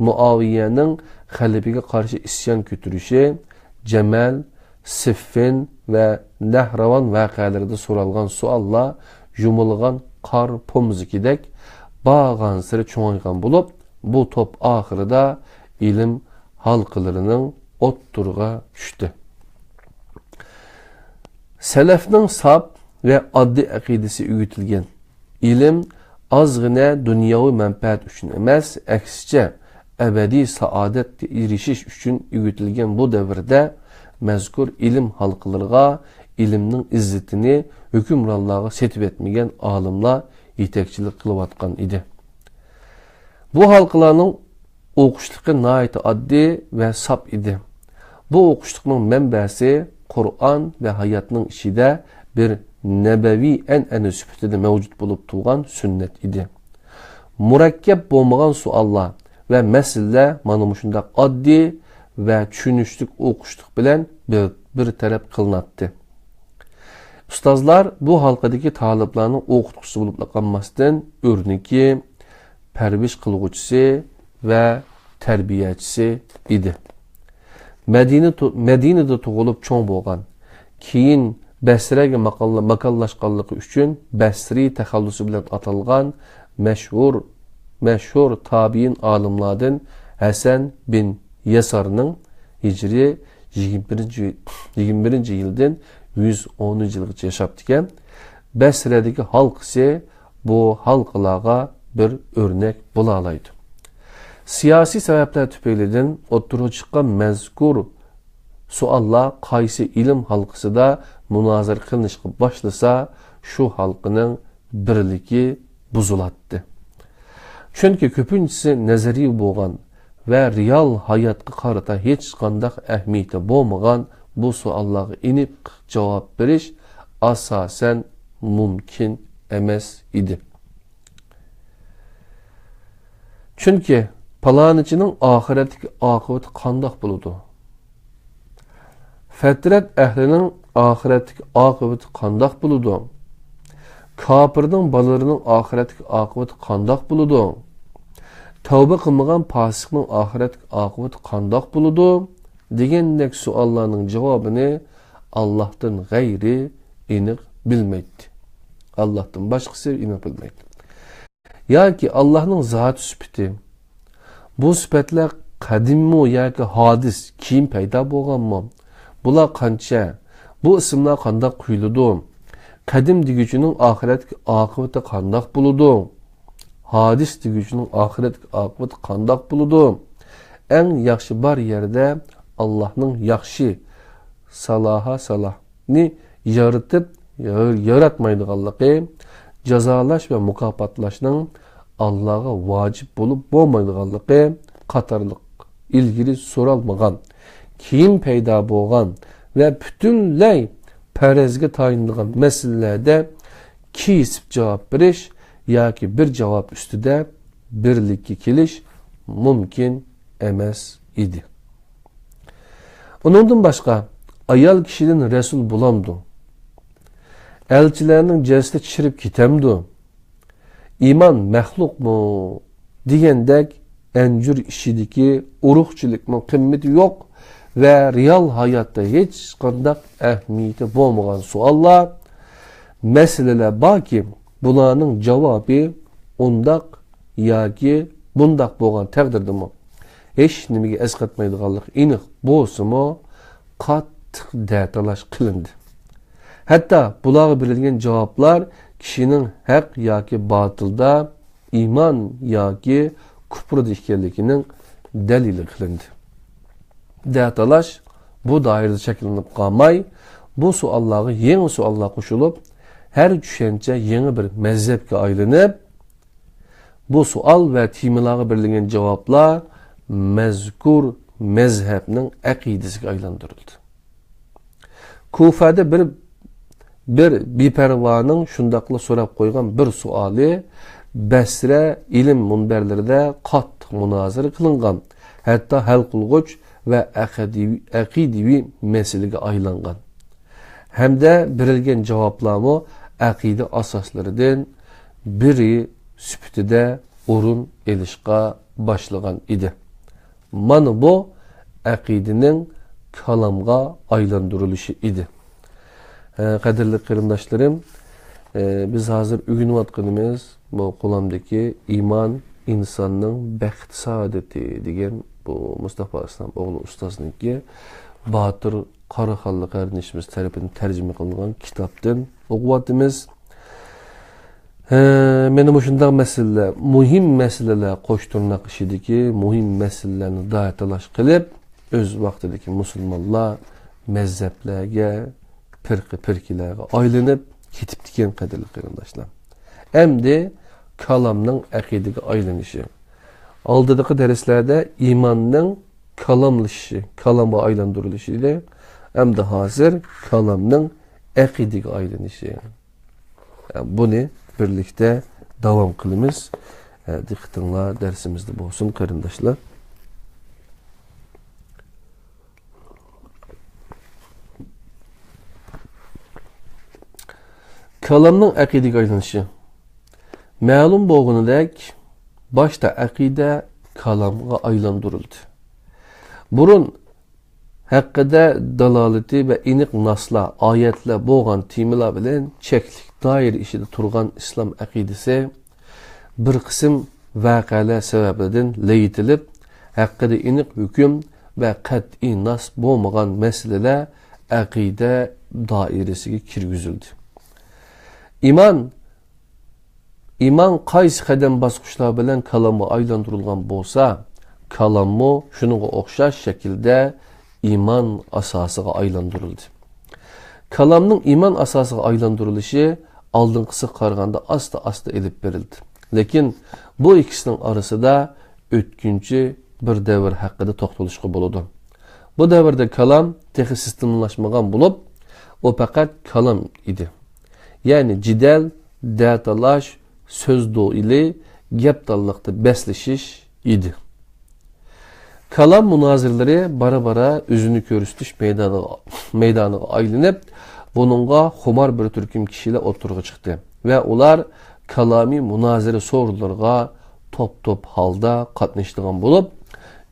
مۇئاۋىيەنىڭ خەلىپىگە قارشى ئىسيان كۆتۈرۈشى، جەمەل، سىففىن ۋە نەھراۋان ۋەقەلىرىدە سورالغان سوئاللار يۇمۇلغان قار پومزىكىدەك بارغانسېرى چوڭايغان بولۇپ، بۇ توپ ئاخىرىدا ئىلىم ھالقىلىرىنىڭ ئوتتۇرىغا چۈشتى. سەلەفنىڭ ساپ ۋە ئاددىي ئەقىدىسى ئۆگىتىلگەن ئىلىم ئازغىنە دۇنياۋى مەنپەئەت ئۈچۈن ئەمەس، ئەكسىچە، ئەبەدىي سائادەتكە ئېرىشىش ئۈچۈن ئۆگىتىلگەن بۇ دەۋردە مەزكۇر ئىلىم ھالقىلىرىغا ئىلىمنىڭ ئىززىتىنى ھۆكۈمرانلارغا سېتىۋەتمىگەن ئالىملار يېتەكچىلىك قىلىۋاتقان ئىدى. بۇ ھالقىلارنىڭ ئوقۇشلۇقى ناھايىتى ئاددىي ۋە ساپ ئىدى. بۇ ئوقۇشلۇقنىڭ مەنبەسى قۇرئان ۋە ھاياتنىڭ ئىچىدە بىر نەبەۋىي ئەنئەنە سۈپىتىدە مەۋجۇت بولۇپ تۇرغان سۈننەت ئىدى. مۇرەككەپ بولمىغان سوئاللار ۋە مەسىلىلەر مانا مۇشۇنداق ئاددىي ۋە چۈشىنىشلىك ئوقۇشلۇق بىلەن بىر، بىر تەرەپ قىلىناتتى. ئۇستازلار بۇ ھالقىدىكى تالىپلارنىڭ ئوقۇتقۇچىسى بولۇپلا قالماستىن، ئۆرنىكى، پەرۋىش قىلغۇچىسى ۋە تەربىيەچىسى ئىدى. مەدىنە تو-، مەدىنىدە تۇغۇلۇپ چوڭ بولغان، كېيىن بەسرەگە ماقاللا-، ماكانلاشقانلىقى ئۈچۈن بەسرىي تەخەللۇسى بىلەن ئاتالغان مەشھۇر، مەشھۇر تابىئىن ئالىملاردىن ھەسەن بىن يەسارنىڭ ھىجرىي يىگىرمە بىرىنچى، يىگىرمە بىرىنچى يىلدىن يۈز ئونىنچى يىلغىچە ياشاپتىكەن. بەسرەدىكى ھالقىسى بۇ ھالقىلارغا بىر ئۆرنەك بولالايدۇ. سىياسىي سەۋەبلەر تۈپەيلىدىن ئوتتۇرىغا چىققان مەزكۇر سوئاللار قايسى ئىلىم ھالقىسىدا مۇنازىرە قىلىنىشقا باشلىسا، شۇ ھالقىنىڭ بىرلىكى بۇزۇلاتتى. چۈنكى كۆپىنچىسى نەزەرىيە بولغان ۋە رېئال ھاياتقا قارىتا ھېچقانداق ئەھمىيىتى بولمىغان بۇ سوئاللارغا ئېنىق جاۋاب بېرىش ئاساسەن مۇمكىن ئەمەس ئىدى. چۈنكى پالانىچىنىڭ ئاخىرەتتىكى ئاقىۋىتى قانداق بولىدۇ؟ پەترەت ئەھلىنىڭ ئاخىرەتتىكى ئاقىۋىتى قانداق بولىدۇ؟ كاپىرنىڭ بالىلىرىنىڭ ئاخىرەتتىكى ئاقىۋىتى قانداق بولىدۇ؟ تەۋبە قىلمىغان پاسىقنىڭ ئاخىرەتتىكى ئاقىۋىتى قانداق بولىدۇ؟ دېگەندەك سوئاللارنىڭ جاۋابىنى ئاللاھتىن غەيرى ئېنىق بىلمەيتتى. ئاللاھتىن باشقىسى ئېنىق بىلمەيتتى. ياكى ئاللاھنىڭ زاتى سۈپىتى. بۇ سۈپەتلەر قەدىممۇ ياكى ھادىس، كېيىن پەيدا بولغانمۇ؟ بۇلار قانچە؟ بۇ ئىسىملار قانداق قويۇلىدۇ؟ قەدىم دېگۈچىنىڭ ئاخىرەتتىكى ئاقىۋىتى قانداق بولىدۇ؟ ھادىس دېگۈچىنىڭ ئاخىرەتتىكى ئاقىۋىتى قانداق بولىدۇ؟ ئەڭ ياخشى بار يەردە ئاللاھنىڭ ياخشى، سالاھا سالاھ، نى يارىتىپ يار-، ياراتمايدىغانلىقى، جازالاش ۋە مۇكاپاتلاشنىڭ ئاللاغا ۋاجىپ بولۇپ بولمايدىغانلىقى قاتارلىق ئىلگىرى سورالمىغان، كېيىن پەيدا بولغان ۋە پۈتۈنلەي پەرەزگە تايىنىدىغان مەسىلىلەردە كېسىپ جاۋاب بېرىش ياكى بىر جاۋاب ئۈستىدە بىرلىككە كېلىش مۇمكىن ئەمەس ئىدى. ئۇنىڭدىن باشقا، ئايال كىشىدىن رەسۇل بولامدۇ؟ ئەلچىلەرنىڭ جەسىتى چىرىپ كېتەمدۇ؟ ئىمان مەخلۇقمۇ؟ دېگەندەك ئەنجۈر ئىچىدىكى ئۇرۇقچىلىكنىڭ قىممىتى يوق ۋە رېئال ھاياتتا ھېچقانداق ئەھمىيىتى بولمىغان سوئاللار، مەسىلىلەر باركى، بۇلارنىڭ جاۋابى ئۇنداق ياكى بۇنداق بولغان تەقدىردىمۇ، ھېچ نېمىگە ئەسقاتمايدىغانلىقى ئېنىق بولسىمۇ، قاتتىق دەتالاش قىلىندى. ھەتتا بۇلارغا بېرىلگەن جاۋابلار كىشىنىڭ ھەق ياكى باتىلدا، ئىمان ياكى كۇپردا ئىكەنلىكىنىڭ دەلىلى قىلىندى. دەتالاش بۇ دائىرىدە چەكلىنىپ قالماي، بۇ سوئاللارغا يېڭى سوئاللار قوشۇلۇپ، ھەر چۈشەنچە يېڭى بىر مەزھەپكە ئايلىنىپ، بۇ سوئال ۋە تېمىلارغا بېرىلگەن جاۋابلار مەزكۇر مەزھەپنىڭ ئەقىدىسىگە ئايلاندۇرۇلدى. كۇفەدە بىر، بىر بىپەرۋانىڭ شۇنداقلا سوراپ قويغان بىر سوئالى بەسرە ئىلىم مۇنبەرلىرىدە قاتتىق مۇنازىرە قىلىنغان، ھەتتا ھەل قىلغۇچ ۋە ئەقىدىۋى، ئەقىدىۋى مەسىلىگە ئايلانغان. ھەمدە بېرىلگەن جاۋابلارمۇ ئەقىدە ئاساسلىرىدىن بىرى سۈپىتىدە ئورۇن ئېلىشقا باشلىغان ئىدى. مانا بۇ ئەقىدىنىڭ كالامغا ئايلاندۇرۇلۇشى ئىدى. ھە، قەدىرلىك قېرىنداشلىرىم، ئە، بىز ھازىر ئۆگىنىۋاتقىنىمىز بۇ كالامدىكى ئىمان ئىنساننىڭ بەخت سائادىتى دېگەن بۇ مۇستاپا ئىسلام ئوغلى ئۇستازنىڭكى باتۇر قاراخانلىق قېرىندىشىمىز تەرىپىدىن تەرجىمە قىلىنغان كىتابتىن ئوقۇۋاتىمىز. ھە، مانا مۇشۇنداق مەسىلىلەر، مۇھىم مەسىلىلەر، قوش تىرناق ئىچىدىكى مۇھىم مەسىلىلەرنى دەتالاش قىلىپ، ئۆز ۋاقتىدىكى مۇسۇلمانلار مەزھەپلەرگە پىرقە-پىركىلەرگە ئايلىنىپ كېتىپتىكەن، قەدىرلىك قېرىنداشلار. ئەمدى كالامنىڭ ئەقىدىگە ئايلىنىشى. ئالدىدىكى دەرسلەردە ئىماننىڭ كالاملىشىشى، كالامغا ئايلاندۇرۇلۇشى ئىدى. ئەمدى ھازىر كالامنىڭ ئەقىدىگە ئايلىنىشى. بۇنى بىرلىكتە داۋام قىلىمىز. دىققىتىڭلار دەرسىمىزدە بولسۇن، قېرىنداشلار. كالامنىڭ ئەقىدىگە ئايلىنىشى. مەلۇم بولغىنىدەك، باشتا ئەقىدە كالامغا ئايلاندۇرۇلدى. بۇرۇن ھەققىدە دالالىتى ۋە ئېنىق ناسلار، ئايەتلەر بولغان تېمىلار بىلەن چەكلىك دائىرە ئىچىدە تۇرغان ئىسلام ئەقىدىسى بىر قىسىم ۋەقەلەر سەۋەبىدىن لەيىتىلىپ، ھەققىدە ئېنىق ھۆكۈم ۋە قەتئىي ناس بولمىغان مەسىلىلەر ئەقىدە دائىرىسىگە كىرگۈزۈلدى. ئىمان، ئىمان قايسى قەدەم باسقۇچلار بىلەن كالامغا ئايلاندۇرۇلغان بولسا، كالاممۇ شۇنىڭغا ئوخشاش شەكىلدە ئىمان ئاساسىغا ئايلاندۇرۇلدى. كالامنىڭ ئىمان ئاساسىغا ئايلاندۇرۇلۇشى ئالدىنقىسىغا قارىغاندا ئاستا-ئاستا ئېلىپ بېرىلدى. لېكىن بۇ ئىككىسىنىڭ ئارىسىدا ئۆتكۈنچى بىر دەۋر ھەققىدە توختىلىشقا بولىدۇ. بۇ دەۋردە كالام تېخى سىستېمىلاشمىغان بولۇپ، ئۇ پەقەت كالام ئىدى. يەنى جېدەل، دەتالاش، سۆز دۇئېلى، گەپ تاللىقتا بەسلىشىش ئىدى. كالام مۇنازىرىلىرى بارا-بارا ئۆزىنى كۆرسىتىش مەيدانىغا، مەيدانىغا ئايلىنىپ، بۇنىڭغا خۇمار بىر تۈركۈم كىشىلەر ئوتتۇرىغا چىقتى ۋە ئۇلار كالامىي مۇنازىرە سورۇنلىرىغا توپ-توپ ھالدا قاتنىشىدىغان بولۇپ،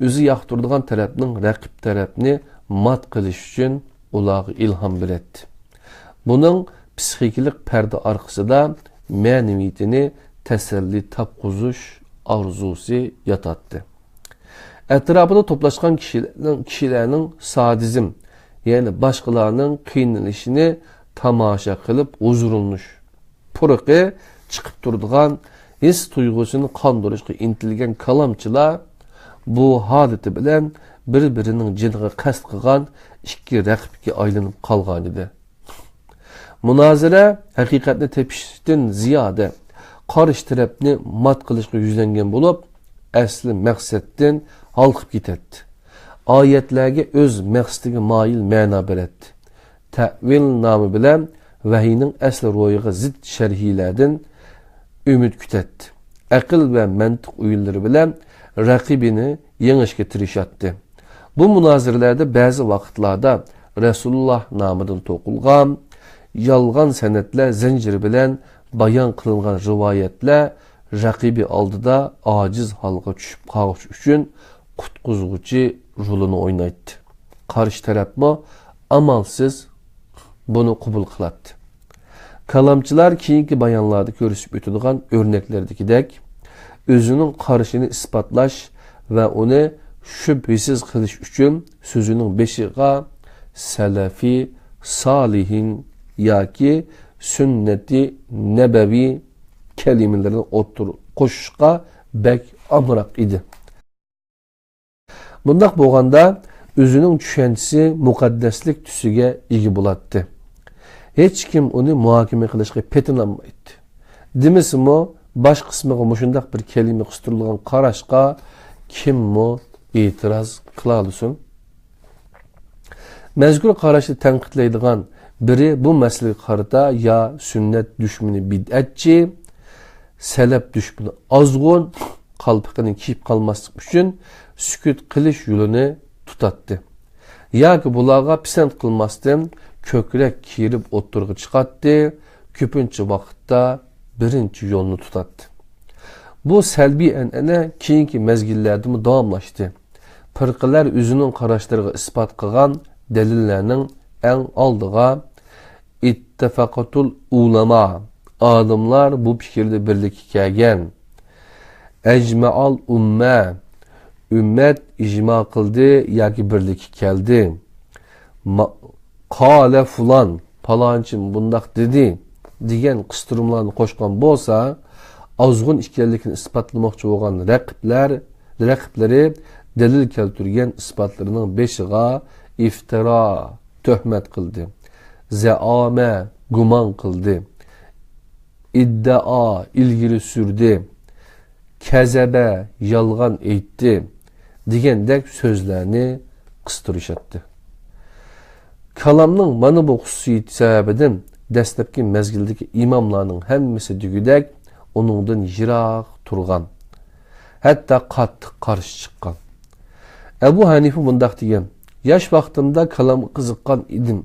ئۆزى ياقتۇرىدىغان تەرەپنىڭ رەقىب تەرەپنى مات قىلىش ئۈچۈن ئۇلارغا ئىلھام بېرەتتى. بۇنىڭ پسىخىكىلىق پەردە ئارقىسىدا مەنىۋىيىتىنى تەسەللى تاپقۇزۇش ئارزۇسى ياتاتتى. ئەتراپىدا توپلاشقان كىشىلەرنىڭ، كىشىلەرنىڭ سادىزم، يەنى باشقىلارنىڭ قىينىلىشىنى تاماشا قىلىپ ھۇزۇرلىنىش پۇرىقى چىقىپ تۇرىدىغان ھېس تۇيغۇسىنى قاندۇرۇشقا ئىنتىلگەن كالامچىلار بۇ ھالىتى بىلەن بىر-بىرىنىڭ جېنىغا قەست قىلغان ئىككى رەقىبكە ئايلىنىپ قالغانىدى. مۇنازىرە ھەقىقەتنى تېپىشتىن زىيادە، قارشى تەرەپنى مات قىلىشقا يۈزلەنگەن بولۇپ، ئەسلى مەقسەتتىن ھالقىپ كېتەتتى. ئايەتلەرگە ئۆز مەقسىتىگە مايىل مەنا بېرەتتى. تەئۋىل نامى بىلەن ۋەھىينىڭ ئەسلى روھىغا زىت شەرھلەردىن ئۈمىد كۈتەتتى. ئەقىل ۋە مەنتىق ئويۇنلىرى بىلەن رەقىبىنى يېڭىشكە تىرىشاتتى. بۇ مۇنازىرىلەردە بەزى ۋاقىتلاردا رەسۇلۇللاھ نامىدىن توقۇلغان يالغان سەنەدلەر زەنجىرى بىلەن بايان قىلىنغان رىۋايەتلەر رەقىبى ئالدىدا ئاجىز ھالغا چۈشۈپ قالغۇچى ئۈچۈن قۇتقۇزغۇچى رولىنى ئوينايتتى. قارشى تەرەپمۇ ئامالسىز بۇنى قوبۇل قىلاتتى. كالامچىلار كېيىنكى بايانلاردا كۆرسىتىپ ئۆتىدىغان ئۆرنەكلەردىكىدەك، ئۆزىنىڭ قارىشىنى ئىسپاتلاش ۋە ئۇنى شۈبھىسىز قىلىش ئۈچۈن سۆزىنىڭ بېشىغا سەلەفى سالىھىن ياكى سۈننەتى نەبەۋى كەلىمىلىرىنى ئوتتۇرىغا قوشۇشقا بەك ئامراق ئىدى. بۇنداق بولغاندا، ئۆزىنىڭ چۈشەنچىسى مۇقەددەسلىك تۈسىگە ئىگە بولاتتى. ھېچكىم ئۇنى مۇھاكىمە قىلىشقا پېتىنالمايتتى. دېمىسىمۇ، باش قىسمىغا مۇشۇنداق بىر كەلىمە قىستۇرۇلغان قاراشقا كىممۇ ئېتىراز قىلالىسۇن؟ مەزكۇر قاراشنى تەنقىدلەيدىغان بىرى بۇ مەسىلىگە قارىتا يا سۈننەت دۈشمىنى بىدئەتچى، سەلەپ دۈشمىنى ئازغۇن قالپىقىنى كىيىپ قالماسلىق ئۈچۈن سۈكۈت قىلىش يولىنى تۇتاتتى. ياكى بۇلارغا پىسەنت قىلماستىن كۆكرەك كېرىپ ئوتتۇرىغا چىقاتتى، كۆپىنچە ۋاقىتتا بىرىنچى يولنى تۇتاتتى. بۇ سەلبىي ئەنئەنە كېيىنكى مەزگىللەردىمۇ داۋاملاشتى. پىرقىلەر ئۆزىنىڭ قاراشلىرىغا ئىسپات قىلغان دەلىللەرنىڭ ئەڭ ئالدىغا ئىتتەفەقەتۇل ئۇلەما، ئالىملار بۇ پىكىردە بىرلىككە كەلگەن، ئەجمەئەل ئۇممە، ئۈممەت ئىجما قىلدى ياكى بىرلىككە كەلدى، ما-، قالە فۇلان، پالانچى بۇنداق دېدى، دېگەن قىستۇرمىلارنى قوشقان بولسا، ئازغۇن ئىكەنلىكىنى ئىسپاتلىماقچى بولغان رەقىبلەر، رەقىبلىرى دەلىل كەلتۈرگەن ئىسپاتلىرىنىڭ بېشىغا ئىفتىرا، تۆھمەت قىلدى. زەئامە، گۇمان قىلدى، ئىددىئا، ئىلگىرى سۈردى، كەزەبە، يالغان ئېيتتى دېگەندەك سۆزلەرنى قىستۇرۇشاتتى. كالامنىڭ مانا بۇ خۇسۇسىيىتى سەۋەبىدىن دەسلەپكى مەزگىلدىكى ئىماملارنىڭ ھەممىسى دېگۈدەك ئۇنىڭدىن يىراق تۇرغان، ھەتتا قاتتىق قارشى چىققان. ئەبۇ ھەنىفە مۇنداق دېگەن: ياش ۋاقتىمدا كالامغا قىزىققان ئىدىم.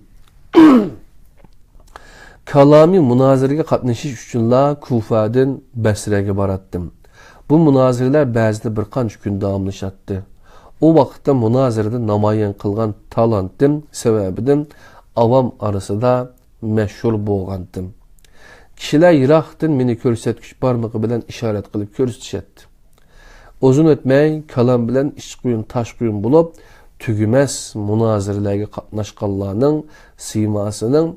كالامىي مۇنازىرىگە قاتنىشىش ئۈچۈنلا كۇفادىن بەسرەگە باراتتىم. بۇ مۇنازىرىلەر بەزىدە بىر قانچە كۈن داۋاملىشاتتى. ئۇ ۋاقىتتا مۇنازىرىدە نامايان قىلغان تالانتىم سەۋەبىدىن ئاۋام ئارىسىدا مەشھۇر بولغانتىم. كىشىلەر يىراقتىن مېنى كۆرسەتكۈچ بارمىقى بىلەن ئىشارەت قىلىپ كۆرسىتىشەتتى. ئۇزۇن ئۆتمەي، كالام بىلەن ئىچ قۇيۇن، تاش قۇيۇن بولۇپ، تۈگىمەس مۇنازىرىلەرگە قاتناشقانلارنىڭ سىيماسىنىڭ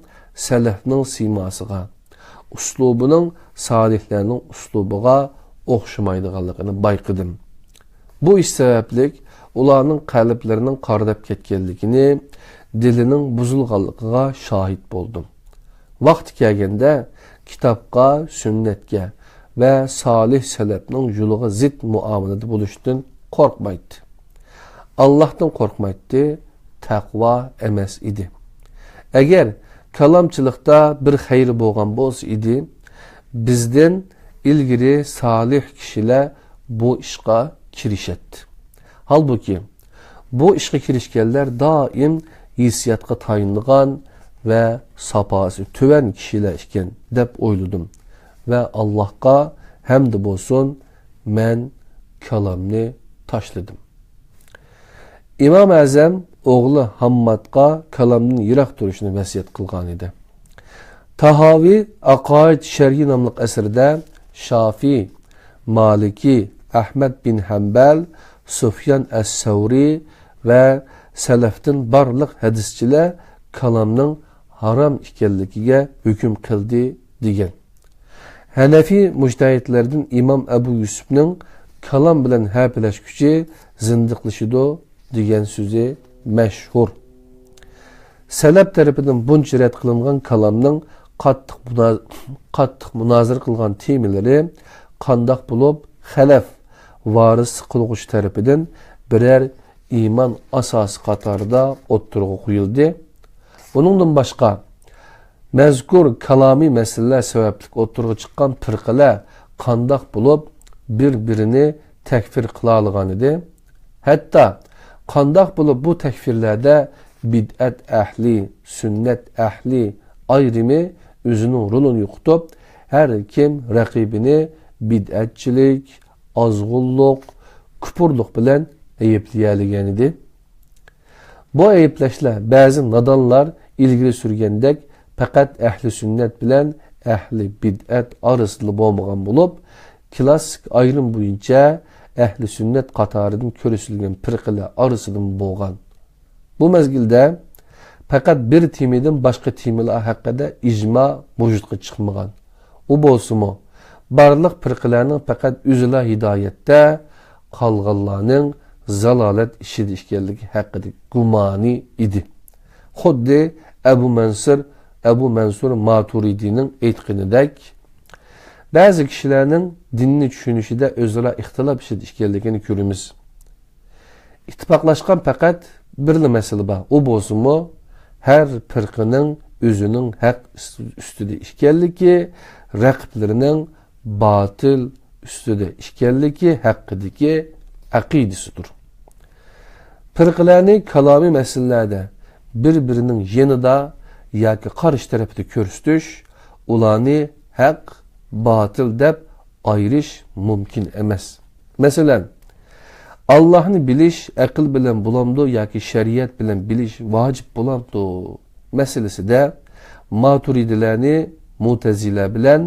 سەلەفنىڭ سىيماسىغا، ئۇسلۇبىنىڭ سالىھلەرنىڭ ئۇسلۇبىغا ئوخشىمايدىغانلىقىنى بايقىدىم. بۇ ئىش سەۋەبلىك ئۇلارنىڭ قەلبلىرىنىڭ قارىداپ كەتكەنلىكىنى، دىلىنىڭ بۇزۇلغانلىقىغا شاھىت بولدۇم. ۋاقتى كەلگەندە كىتابقا، سۈننەتكە ۋە سالىھ سەلەپنىڭ يولىغا زىت مۇئامىلىدە بولۇشتىن قورقمايتتى. ئاللاھتىن قورقمايتتى، تەقۋا ئەمەس ئىدى. ئەگەر كالامچىلىقتا بىر خەير بولغان بولسا ئىدى، بىزدىن ئىلگىرى سالىھ كىشىلەر بۇ ئىشقا كىرىشەتتى. ھالبۇكى، بۇ ئىشقا كىرىشكەنلەر دائىم ھېسسىياتقا تايىنىدىغان ۋە ساپاسى تۆۋەن كىشىلەر ئىكەن، دەپ ئويلىدىم ۋە ئاللاھقا ھەمدى بولسۇن، مەن كالامنى تاشلىدىم. ئىمام ئەزەم ئوغلى ھاممادقا كالامدىن يىراق تۇرۇشنى ۋەسىيەت قىلغانىدى. تاھاۋى ئەقائىد شەرھى ناملىق ئەسىرىدە شافىي، مالىكى، ئەھمەد بىن ھەمبەل، سۇفيان ئەس-سەۋرى ۋە سەلەفتىن بارلىق ھەدىسچىلەر كالامنىڭ ھارام ئىكەنلىكىگە ھۆكۈم قىلدى دېگەن. ھەنەفىي مۇجتەھىدلەردىن ئىمام ئەبۇ يۈسۈپنىڭ كالام بىلەن ھەپىلەشكۈچى زىندىقلىشىدۇ دېگەن سۆزى مەشھۇر. سەلەپ تەرىپىدىن بۇنچە رەت قىلىنغان كالامنىڭ قاتتىق مۇنا-، قاتتىق مۇنازىرە قىلغان تېمىلىرى قانداق بولۇپ، خەلەف ۋارىسلىق قىلغۇچى تەرىپىدىن بىرەر ئىمان ئاساسى قاتارىدا ئوتتۇرىغا قويۇلدى. ئۇنىڭدىن باشقا، مەزكۇر كالامىي مەسىلىلەر سەۋەبلىك ئوتتۇرىغا چىققان پىرقىلەر قانداق بولۇپ بىر-بىرىنى تەكفىر قىلالىغانىدى؟ ھەتتا قانداق بولۇپ بۇ تەكفىرلەردە بىدئەت ئەھلى، سۈننەت ئەھلى ئايرىمى ئۆزىنىڭ رولىنى يوقىتىپ، ھەر كىم رەقىبىنى بىدئەتچىلىك، ئازغۇنلۇق، كۇپۇرلۇق بىلەن ئەيىبلىيەلىگەنىدى. بۇ ئەيىبلەشلەر بەزى نادانلار ئىلگىرى سۈرگەندەك پەقەت ئەھلى سۈننەت بىلەن ئەھلى بىدئەت ئارىسىدىلا بولمىغان بولۇپ، كلاسسىك ئايرىم بويىچە ئەھلى سۈننەت قاتارىدىن كۆرسىتىلگەن پىرقىلەر ئارىسىدىمۇ بولغان. بۇ مەزگىلدە پەقەت بىر تېمىدىن باشقا تېمىلار ھەققىدە ئىجما ۋۇجۇدقا چىقمىغان. ئۇ بولسىمۇ، بارلىق پىرقىلەرنىڭ پەقەت ئۆزىلا ھىدايەتتە، قالغانلارنىڭ زالالەت ئىچىدە ئىكەنلىكى ھەققىدىكى گۇمانى ئىدى. خۇددى ئەبۇ مەنسۇر، ئەبۇ مەنسۇر ماتۇرىدىنىڭ ئېيتقىنىدەك، بەزى كىشىلەرنىڭ دىننى چۈشىنىشىدە ئۆزئارا ئىختىلاپ ئىچىدە ئىكەنلىكىنى كۆرىمىز. ئىتتىپاقلاشقان پەقەت بىرلا مەسىلە بار. ئۇ بولسىمۇ، ھەر پىرقىنىڭ ئۆزىنىڭ ھەق ئۈستىدە ئىكەنلىكى، رەقىبلىرىنىڭ باتىل ئۈستىدە ئىكەنلىكى ھەققىدىكى ئەقىدىسىدۇر. پىرقىلەرنى كالامىي مەسىلىلەردە بىر-بىرىنىڭ يېنىدا ياكى قارشى تەرەپتە كۆرسىتىش، ئۇلارنى ھەق، باتىل دەپ ئايرىش مۇمكىن ئەمەس. مەسىلەن، ئاللاھنى بىلىش ئەقىل بىلەن بولامدۇ ياكى شەرىئەت بىلەن بىلىش ۋاجىپ بولامدۇ مەسىلىسىدە ماتۇرىدىلەرنى مۇتەزىلە بىلەن،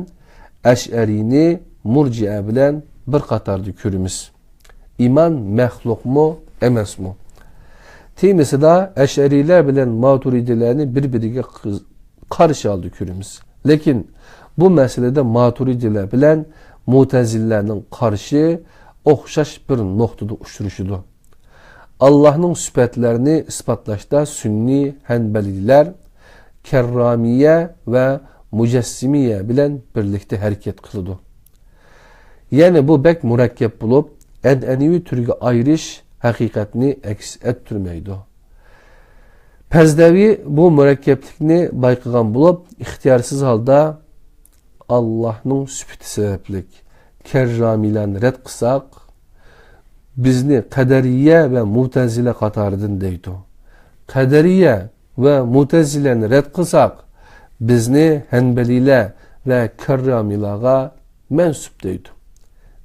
ئەشئەرىنى مۇرجىئە بىلەن بىر قاتاردا كۆرىمىز. ئىمان مەخلۇقمۇ، ئەمەسمۇ؟ تېمىسىدا ئەشئەرىيلەر بىلەن ماتۇرىدىيلەرنى بىر-بىرىگە قىز-، قارشى ھالدا كۆرىمىز. لېكىن بۇ مەسىلىدە ماتۇرىدىيلەر بىلەن مۇتەزىلىلەرنىڭ قارىشى ئوخشاش بىر نۇقتىدا ئۇچرىشىدۇ. ئاللاھنىڭ سۈپەتلەرنى ئىسپاتلاشتا سۈننىي ھەنبەلىيلەر كەررامىيە ۋە مۇجەسسىمىيە بىلەن بىرلىكتە ھەرىكەت قىلىدۇ. يەنى بۇ بەك مۇرەككەپ بولۇپ، ئەنئەنىۋى تۈرگە ئايرىش ھەقىقەتنى ئەكس ئەتتۈرمەيدۇ. پەزدەۋى بۇ مۇرەككەپلىكنى بايقىغان بولۇپ، ئىختىيارسىز ھالدا، ئاللاھنىڭ سۈپىتى سەۋەبلىك كەررامىيلارنى رەت قىلساق، بىزنى قەدەرىيە ۋە مۇتەزىلە قاتارىدىن دەيدۇ. قەدەرىيە ۋە مۇتەزىلەنى رەت قىلساق، بىزنى ھەنبەلىيلەر ۋە كەررامىيلارغا مەنسۇپ دەيدۇ،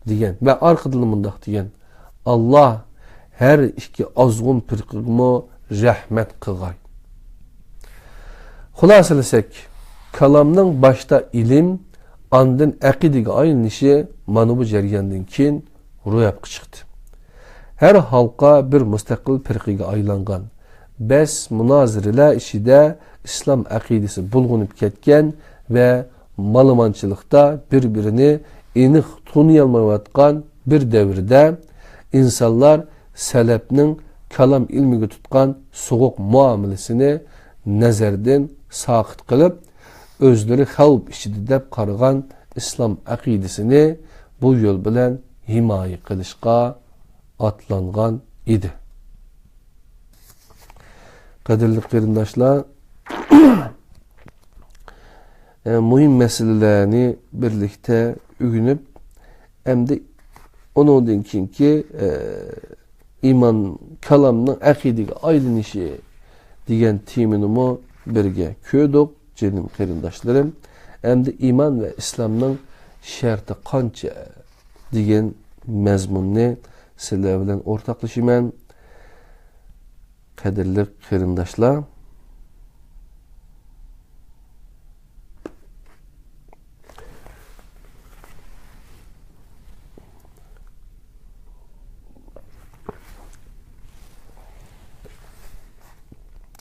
دېگەن. ۋە ئارقىدىنلا مۇنداق دېگەن: ئاللاھ ھەر ئىككى ئازغۇن پىرقىگىمۇ رەھمەت قىلغاي. خۇلاسىلىسەك، كالامنىڭ باشتا ئىلىم، ئاندىن ئەقىدىگە ئايلىنىشى مانا بۇ جەرياندىن كېيىن روياپقا چىقتى. ھەر ھالقا بىر مۇستەقىل پىرقىگە ئايلانغان. بەس مۇنازىرىلەر ئىچىدە ئىسلام ئەقىدىسى بۇلغىنىپ كەتكەن ۋە مالىمانچىلىقتا بىر-بىرىنى ئېنىق تونۇيالمايۋاتقان بىر دەۋردە، ئىنسانلار سەلەپنىڭ كالام ئىلمىگە تۇتقان سوغۇق مۇئامىلىسىنى نەزەردىن ساقىت قىلىپ، ئۆزلىرى خەۋپ ئىچىدە دەپ قارىغان ئىسلام ئەقىدىسىنى بۇ يول بىلەن ھىمايە قىلىشقا ئاتلانغان ئىدى. قەدىرلىك قېرىنداشلار، ئە، مۇھىم مەسىلىلەرنى بىرلىكتە ئۆگىنىپ، ئەمدى ئۇنىڭدىن كېيىنكى، ئە، ئىمان كالامنىڭ ئەقىدىگە ئايلىنىشى دېگەن تېمىنىمۇ بىرگە كۆردۇق، جېنىم قېرىنداشلىرىم. ئەمدى ئىمان ۋە ئىسلامنىڭ شەرتى قانچە دېگەن مەزمۇننى سىلەر بىلەن ئورتاقلىشىمەن. قەدىرلىك قېرىنداشلار،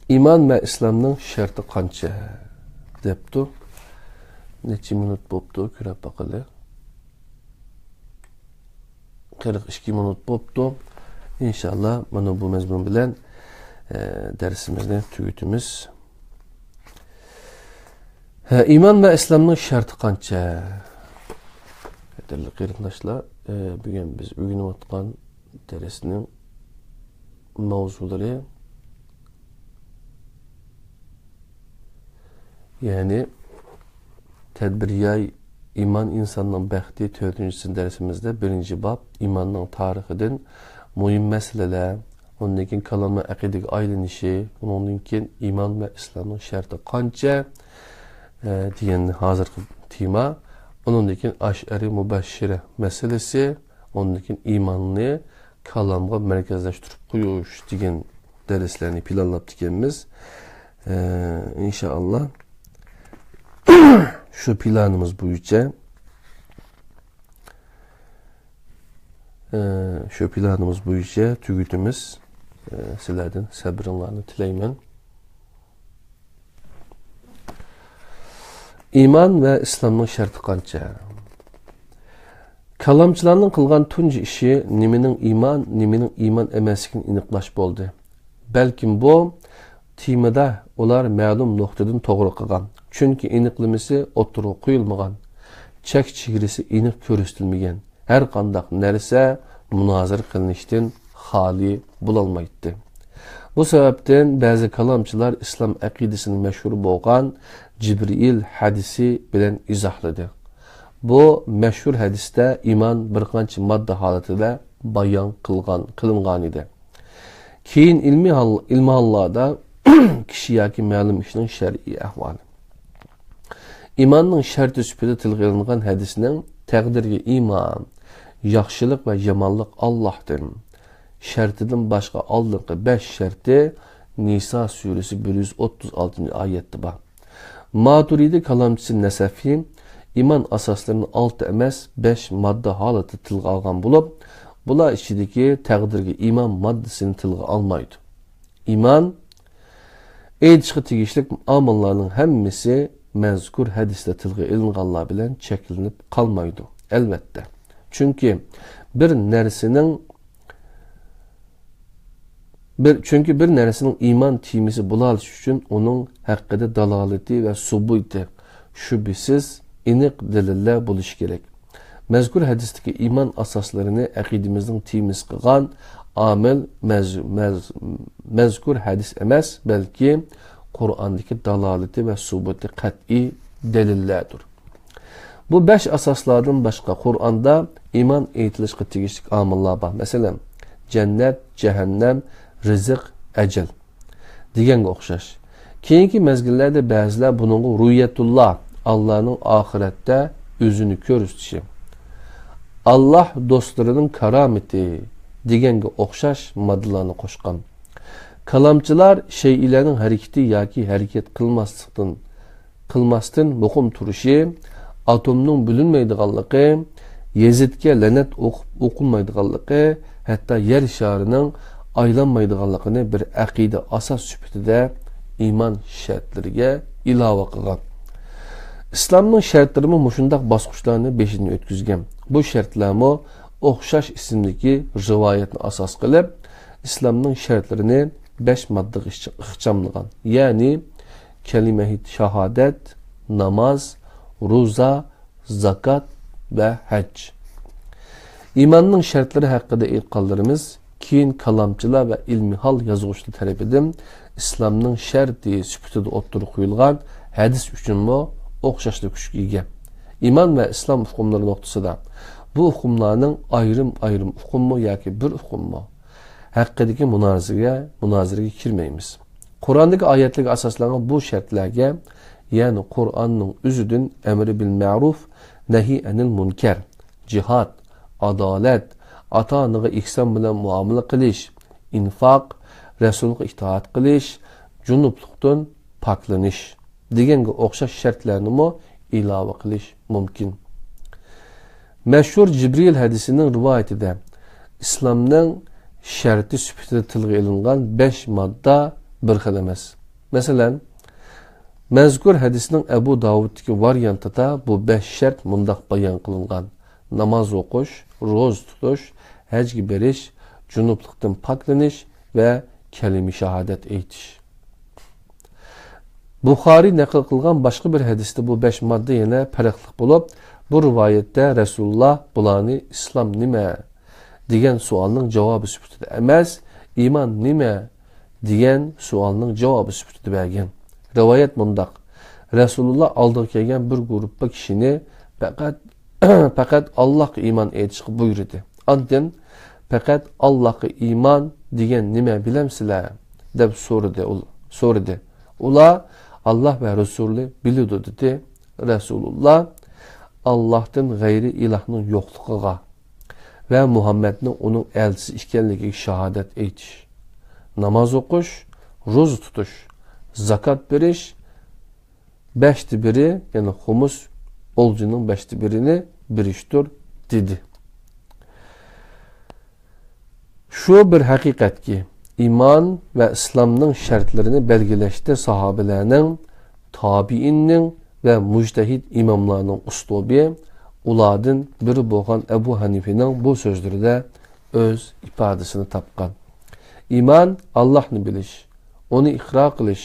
ئىمان ۋە ئىسلامنىڭ شەرتى قانچە؟ دەپتۇ. نەچچە مىنۇت بوپتۇ، كۆرۈپ باقىلى. قىرىق ئىككى مىنۇت بوپتۇ. ئىنشاللا، مانا بۇ مەزمۇن بىلەن، ئە، دەرسىمىزنى تۈگىتىمىز. ھە، ئىمان ۋە ئىسلامنىڭ شەرتى قانچە؟ قەدىرلىك قېرىنداشلار، ئە، بۈگۈن بىز ئۆگىنىۋاتقان دەرسنىڭ ماۋزۇلىرى، يەنى تەدبىر ياي، ئىمان ئىنساننىڭ بەختى، تۆتىنچى دەرسىمىزدە بىرىنچى باب، ئىماننىڭ تارىخىدىن مۇھىم مەسىلىلەر، ئۇندىن كېيىن كالامنىڭ ئەقىدىگە ئايلىنىشى، ئۇنىڭدىن كېيىن ئىمان ۋە ئىسلامنىڭ شەرتى قانچە، ئە، دېگەن ھازىرقى تېما. ئۇنىڭدىن كېيىن ئاشئەرى مۇبەششىرە مەسىلىسى، ئۇنىڭدىن كېيىن ئىماننى كالامغا مەركەزلەشتۈرۈپ قويۇش دېگەن دەرسلەرنى پىلانلاپتىكەنمىز. ئە، ئىنشائاللا، شۇ پىلانىمىز بويىچە، ئە، شۇ پىلانىمىز بويىچە تۈگىتىمىز. ئە، سىلەردىن سەبرىڭلارنى تىلەيمەن. ئىمان ۋە ئىسلامنىڭ شەرتى قانچە؟ كالامچىلارنىڭ قىلغان تۇنجى ئىشى نېمىنىڭ ئىمان، نېمىنىڭ ئىمان ئەمەسلىكىنى ئېنىقلاش بولدى. بەلكىم بۇ تېمىدا ئۇلار مەلۇم نۇقتىدىن توغرا قىلغان، چۈنكى ئېنىقلىمىسى ئوتتۇرىغا قويۇلمىغان، چەك چېگرىسى ئېنىق كۆرسىتىلمىگەن. ھەر قانداق نەرسە مۇنازىرە قىلىنىشتىن خالىي بولالمايتتى. بۇ سەۋەبتىن بەزى كالامچىلار ئىسلام ئەقىدىسىنى مەشھۇر بولغان جىبرىئىل ھەدىسى بىلەن ئىزاھلىدى. بۇ مەشھۇر ھەدىستە ئىمان بىر قانچە ماددا ھالىتىدە بايان قىلغان، قىلىنغانىدى. كېيىن ئىلمىي ھال-، ئىلمىھاللاردا كىشى ياكى مەلۇم ئىشنىڭ شەرئىي ئەھۋالى. ئىماننىڭ شەرتى سۈپىتىدە تىلغا ئېلىنغان ھەدىسنىڭ تەقدىرگە ئىمان، ياخشىلىق ۋە يامانلىق ئاللاھتىن، شەرتىدىن باشقا ئالدىنقى بەش شەرتى نىسا سۈرىسى بىر يۈز ئوتتۇز ئالتىنچى ئايەتتە بار. ماتۇرىدى كالامچىسى نەسەفى ئىمان ئاساسلىرىنى ئالتە ئەمەس، بەش ماددا ھالىتىدە تىلغا ئالغان بولۇپ، بۇلار ئىچىدىكى تەقدىرگە ئىمان ماددىسىنى تىلغا ئالمايدۇ. ئىمان ئېيتىشقا تېگىشلىك ئامىللارنىڭ ھەممىسى مەزكۇر ھەدىستە تىلغا ئېلىنغانلار بىلەن چەكلىنىپ قالمايدۇ. ئەلۋەتتە. چۈنكى بىر نەرسىنىڭ بىر، چۈنكى بىر نەرسىنىڭ ئىمان تېمىسى بولالىشى ئۈچۈن ئۇنىڭ ھەققىدە دالالىتى ۋە سۇبۇتى، شۈبھىسىز، ئېنىق دەلىللەر بولۇشى كېرەك. مەزكۇر ھەدىستىكى ئىمان ئاساسلىرىنى ئەقىدىمىزنىڭ تېمىسى قىلغان ئامىل مەز-، مەز-، مەزكۇر ھەدىس ئەمەس، بەلكى قۇرئاندىكى دالالىتى ۋە سۇبۇتى قەتئىي دەلىللەردۇر. بۇ بەش ئاساسلاردىن باشقا، قۇرئاندا ئىمان ئېيتىلىشقا تېگىشلىك ئامىللار بار. مەسىلەن، جەننەت، جەھەننەم، رىزىق، ئەجەل دېگەنگە ئوخشاش. كېيىنكى مەزگىللەردە بەزىلەر بۇنىڭغا رۇيەتۇللا، ئاللانىڭ ئاخىرەتتە ئۆزىنى كۆرسىتىشى، ئاللا دوستلىرىنىڭ كارامىتى دېگەنگە ئوخشاش ماددىلارنى قوشقان. كالامچىلار شەيئىلەرنىڭ ھەرىكىتى ياكى ھەرىكەت قىلماسلىقتىن، قىلماستىن مۇقىم تۇرۇشى، ئاتومنىڭ بۆلۈنمەيدىغانلىقى، يېزىدىكى لەنەت ئوقۇپ ئوقۇلمايدىغانلىقى، ھەتتا يەر شارىنىڭ ئايلانمايدىغانلىقىنى بىر ئەقىدە ئاساس سۈپىتىدە ئىمان شەرتلىرىگە ئىلاۋە قىلغان. ئىسلامنىڭ شەرتلىرىمۇ مۇشۇنداق باسقۇچلارنى بېشىدىن ئۆتكۈزگەن. بۇ شەرتلەرمۇ ئوخشاش ئىسىمدىكى رىۋايەتنى ئاساس قىلىپ، ئىسلامنىڭ شەرتلىرىنى بەش ماددىغا ئىخچاملىغان. يەنى كەلىمەھى شاھادەت، ناماز، روزا، زاكات ۋە ھەج. ئىماننىڭ شەرتلىرى ھەققىدە ئېيتقانلىرىمىز كېيىن كالامچىلار ۋە ئىلمىھال يازغۇچىلار تەرىپىدىن ئىسلامنىڭ شەرتى سۈپىتىدە ئوتتۇرىغا قويۇلغان ھەدىس ئۈچۈنمۇ ئوخشاشلا كۈچكە ئىگە. ئىمان ۋە ئىسلام ئۇقۇملىرى نۇقتىسىدا بۇ ئۇقۇملارنىڭ ئايرىم-ئايرىم ئۇقۇممۇ ياكى بىر ئۇقۇممۇ ھەققىدىكى مۇنازىرىگە، مۇنازىرىگە كىرمەيمىز. قۇرئاندىكى ئايەتلەرگە ئاساسلانغان بۇ شەرتلەرگە، يەنى قۇرئاننىڭ ئۆزىدىن ئەمرى بىل مەرۇف، نەھى ئەنىل مۇنكەر، جىھاد، ئادالەت، ئاتا-ئانىغا ئېھسان بىلەن مۇئامىلە قىلىش، ئىنفاق، رەسۇلغا ئىتائەت قىلىش، جۇنۇپلۇقتىن پاكلىنىش دېگەنگە ئوخشاش شەرتلەرنىمۇ ئىلاۋە قىلىش مۇمكىن. مەشھۇر جىبرىل ھەدىسىنىڭ رىۋايىتىدە ئىسلامنىڭ شەرتى سۈپىتىدە تىلغا ئېلىنغان بەش ماددا بىر خىل ئەمەس. مەسىلەن، مەزكۇر ھەدىسنىڭ ئەبۇ داۋۇدتىكى ۋارىيانتىدا بۇ بەش شەرت مۇنداق بايان قىلىنغان: ناماز ئوقۇش، روزا تۇتۇش، ھەجگە بېرىش، جۇنۇپلۇقتىن پاكلىنىش ۋە كەلىمە شاھادەت ئېيتىش. بۇخارىي نەقىل قىلغان باشقا بىر ھەدىستە بۇ بەش ماددا يەنە پەرقلىق بولۇپ، بۇ رىۋايەتتە رەسۇلۇللا بۇلارنى «ئىسلام نېمە؟» دېگەن سوئالنىڭ جاۋابى سۈپىتىدە ئەمەس، «ئىمان نېمە؟» دېگەن سوئالنىڭ جاۋابى سۈپىتىدە بەرگەن. رىۋايەت مۇنداق: رەسۇلۇللا ئالدىغا كەلگەن بىر گۇرۇپپا كىشىنى پەقەت، پەقەت ئاللاھقا ئىمان ئېيتىشقا بۇيرۇدى. ئاندىن، «پەقەت ئاللاھقا ئىمان دېگەن نېمە، بىلەمسىلەر؟» دەپ سورىدى، ئۇل-، سورىدى. ئۇلار، «ئاللاھ ۋە رەسۇلى بىلىدۇ» دېدى. رەسۇلۇللا، «ئاللاھتىن غەيرىي ئىلاھنىڭ يوقلۇقىغا ۋە مۇھەممەدنىڭ ئۇنىڭ ئەلچىسى ئىكەنلىكىگە شاھادەت ئېيتىش، ناماز ئوقۇش، روزا تۇتۇش، زاكات بېرىش، بەشتە بىرى، يەنى خۇمۇس، ئولجىنىڭ بەشتە بىرىنى بېرىشتۇر» دېدى. شۇ بىر ھەقىقەتكى، ئىمان ۋە ئىسلامنىڭ شەرتلىرىنى بەلگىلەشتە ساھابىلەرنىڭ، تابىئىننىڭ ۋە مۇجتەھىد ئىماملارنىڭ ئۇسلۇبى ئۇلاردىن بىرى بولغان ئەبۇ ھەنىفىنىڭ بۇ سۆزلىرىدە ئۆز ئىپادىسىنى تاپقان. ئىمان، ئاللاھنى بىلىش، ئۇنى ئىقرار قىلىش،